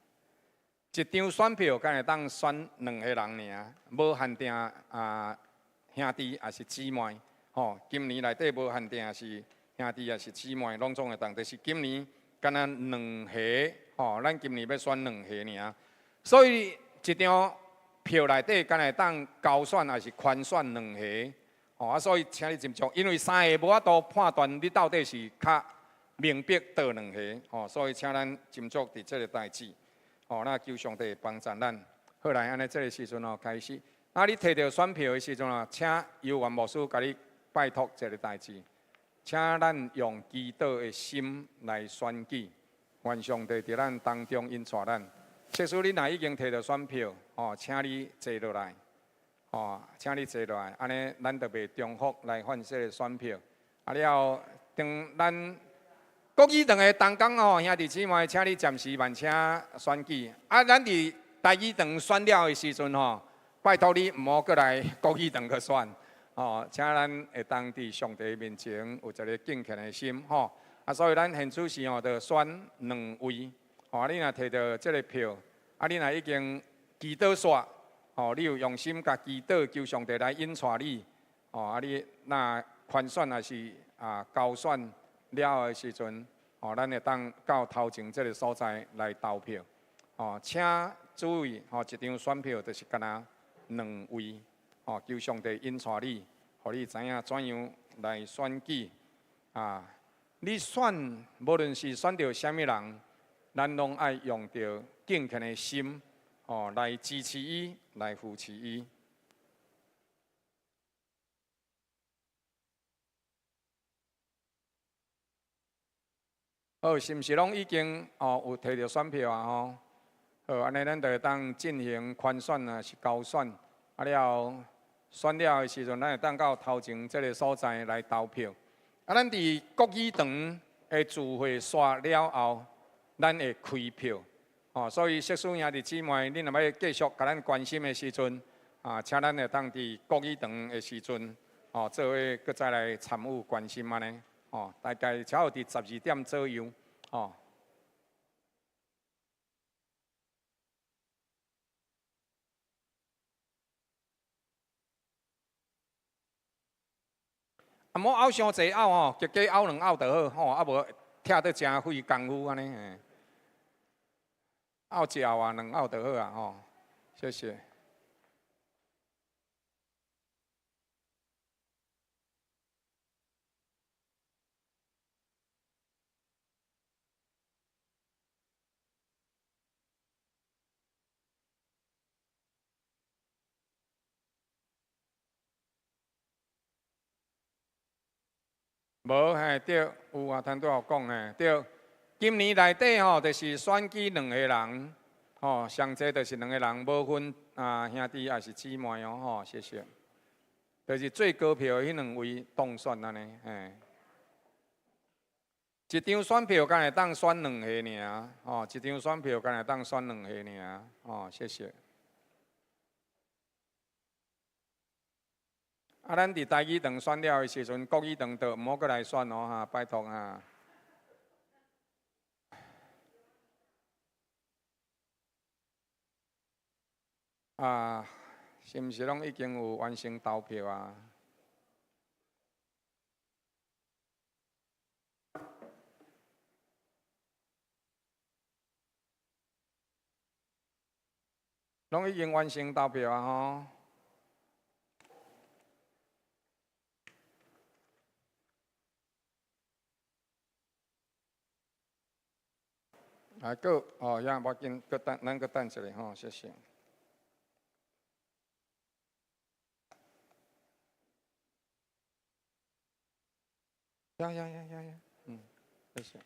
一張選票敢會當選兩個人爾，無限定啊兄弟抑是姊妹，吼，今年內底無限定是兄弟抑是姊妹，攏總會當。就是今年敢若兩個，吼，咱今年欲選兩個爾，所以一張票內底敢會當勾選抑是圈選兩個，吼啊，所以請你斟酌，因為三个無法度判斷你到底是較明白佗兩个，吼，所以請咱斟酌佇這个代誌。吼，那求上帝幫助咱。好來，按呢這个時陣哦，開始。那你提著選票的時陣啊，請猶原牧師共你拜託一个代誌，請咱用祈禱的心來選舉，願上帝佇咱當中引帶咱。即使你若已經提著選票，吼，請你坐落來，吼，請你坐落來，按呢咱就袂重複來換這个選票。啊了後，當咱國語堂的同工吼，兄弟姊妹，請你暫時慢請選舉。啊，咱佇台語堂選了的時陣吼，拜託你毋好閣來國語堂閣選，吼，請咱會當佇上帝面前有一个敬虔的心，吼。啊，所以咱現此時吼，就選兩位，吼，你若提著這个票，啊，你若已經祈禱煞，吼，你有用心共祈禱，求上帝來引帶你，吼，啊，你若圈選抑是啊勾選了的時陣，吼，咱會當到頭前這个所在來投票，吼，請注意，吼，一張選票就是敢若兩位，吼，求上帝引帶你，予你知影怎樣來選舉，啊，你選無論是選著啥物人，咱攏愛用著敬虔的心，哦，來支持伊，來扶持伊。好，是毋是攏已經哦有提著選票啊？吼，好，按呢咱就會當進行寬選啊，是交選。啊了後選了的時陣，咱會當到頭前這个所在來投票。啊，咱佇國語堂的聚會煞了後，咱會開票。哦，所以釋師兄弟姊妹，恁若欲繼續共咱關心的時陣，啊，請咱會當佇國語堂的時陣，哦，做伙閣再來參與關心按呢。哦，大概差不多佇12點左右，哦。啊，莫拗傷濟拗吼，加加拗兩拗就好吼，啊無拆得誠費工夫按呢嘿。拗一拗啊，兩拗就好啊吼，謝謝。無嘿，對，有啊，頭拄仔有講嘿，對。今年內底吼，就是選舉兩個人，吼，上濟就是兩個人，無分啊兄弟抑是姊妹哦，吼，謝謝。就是最高票的彼兩位當選按呢，嘿。一張選票敢會當選兩個爾，吼，一張選票敢會當選兩個爾，吼，謝謝。啊，咱佇台語堂選了的時陣，國語堂就毋好閣來選哦，哈，拜託哈。啊，是毋是攏已經有完成投票啊？攏已經完成投票啊！吼。啊，閣哦，也無要緊，閣等，咱閣等一下吼，謝謝。呀呀呀呀呀，嗯，謝謝。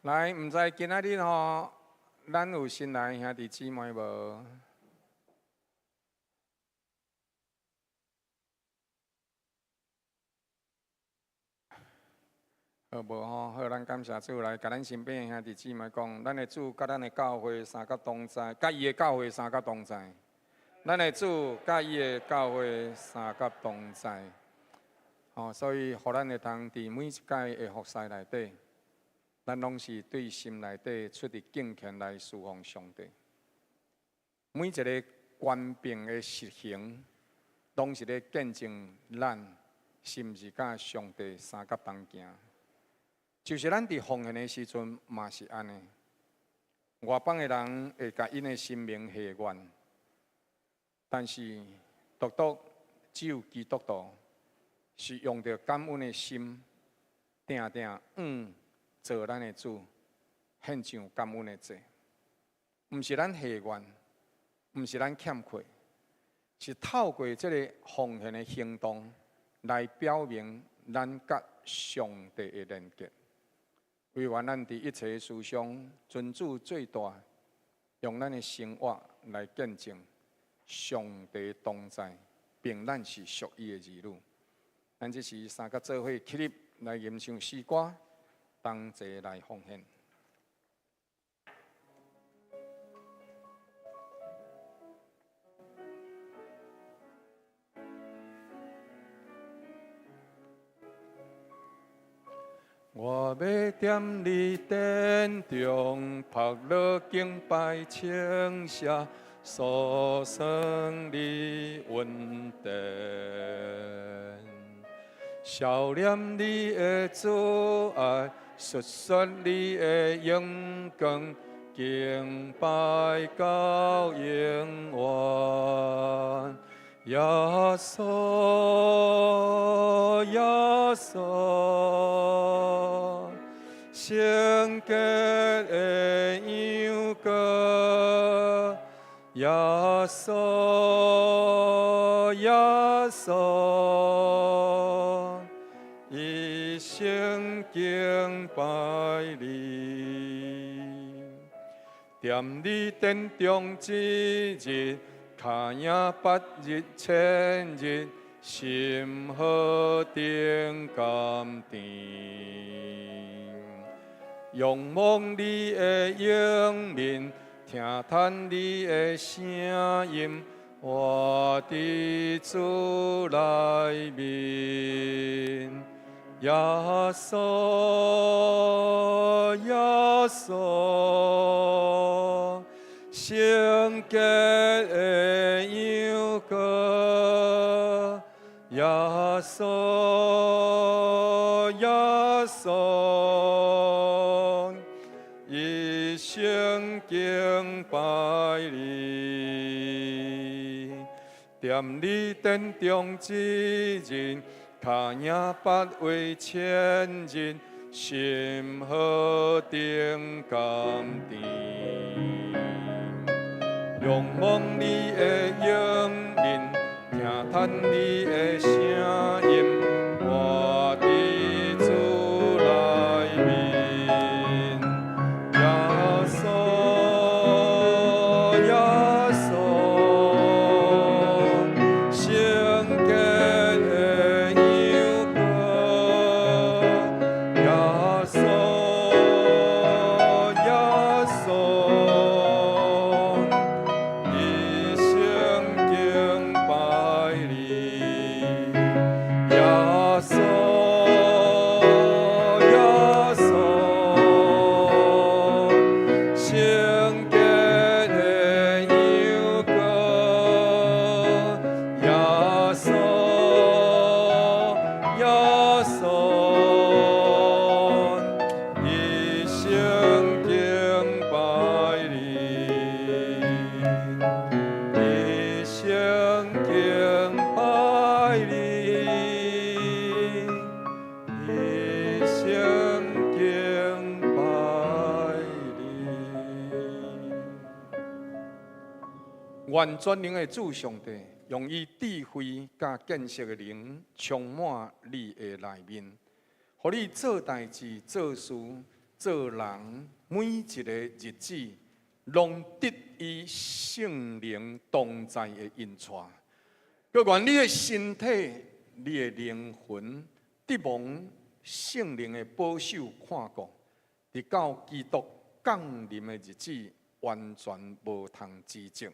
來，毋知今仔日吼，咱有新來兄弟姊妹無？好無吼？好，咱感謝主來，共咱身邊的兄弟姊妹講，咱的主佮咱的教會三角同在，佮伊的教會三角同在。咱的主佮伊的教會三角同在。吼，所以，予咱會通佇每一屆的服事內底，咱攏是對心內底出佇敬虔來侍奉上帝。每一个權柄的實行，攏是咧見證咱是毋是佮上帝相佮同行。就是咱佇奉獻的時陣嘛是按呢。外邦的人會共𪜶的神明下願，但是獨獨只有基督徒是用著感恩的心，定定做咱的主，獻上感恩的祭，毋是咱下願，毋是咱欠缺，是透過這个奉獻的行動來表明咱佮上帝的連結。惟願咱佇一切事上尊主最大，用咱的生活來見證上帝同在，並咱是屬伊的兒女。咱這時三甲做伙起立來吟唱詩歌，同齊來奉獻。我欲踮你殿中，拍鑼敬拜稱謝，訴說你恩典，曉念你的慈愛，述說你的榮光，敬拜到永遠。耶穌，耶穌，聖潔的羊羔，耶穌，耶穌，一生敬拜你。踮你殿中一日，較贏百日千日，心何等甘甜。仰望你的迎面，聽聞你的聲音，活佇主內面。耶穌，耶穌，聖潔的羊羔，耶穌，耶穌，一生敬拜你。踮你殿中一日，較贏百位千日，心何等甘甜。仰望你的迎面，聽聞你的聲音，活佇主內面。耶穌，耶穌，聖潔的羊羔，耶穌，耶穌，一生敬拜你。耶穌，耶穌，聖潔的羊羔，耶穌，耶穌，一生敬拜你，一生敬拜你，一生敬拜你。願全能的主上帝，用伊智慧佮見識的靈，充滿你的內面，予你做代誌、做事、做人，每一个日子，攏得伊聖靈同在的引帶。閣願你的身體、你的靈魂，得蒙聖靈的保守看顧，直到基督降臨的日子，完全無通指責。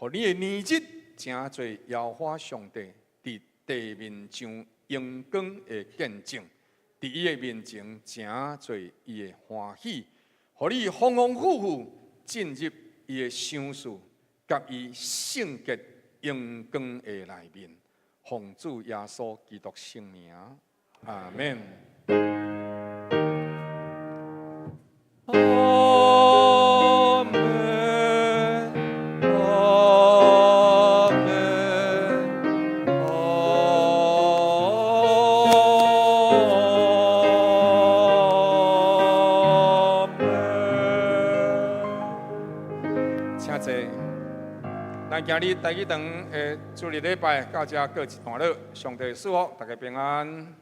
予你的年日成做耶和華上帝佇地面上榮光的見證，佇伊的面前成做伊的歡喜，予你豐豐富富進入伊的賞賜，佮伊聖潔榮光的內面。奉主耶穌基督聖名，阿門。阿門，阿門，阿門。請坐。咱今日台語堂的主日禮拜到這告一段落，上帝賜福，大家平安。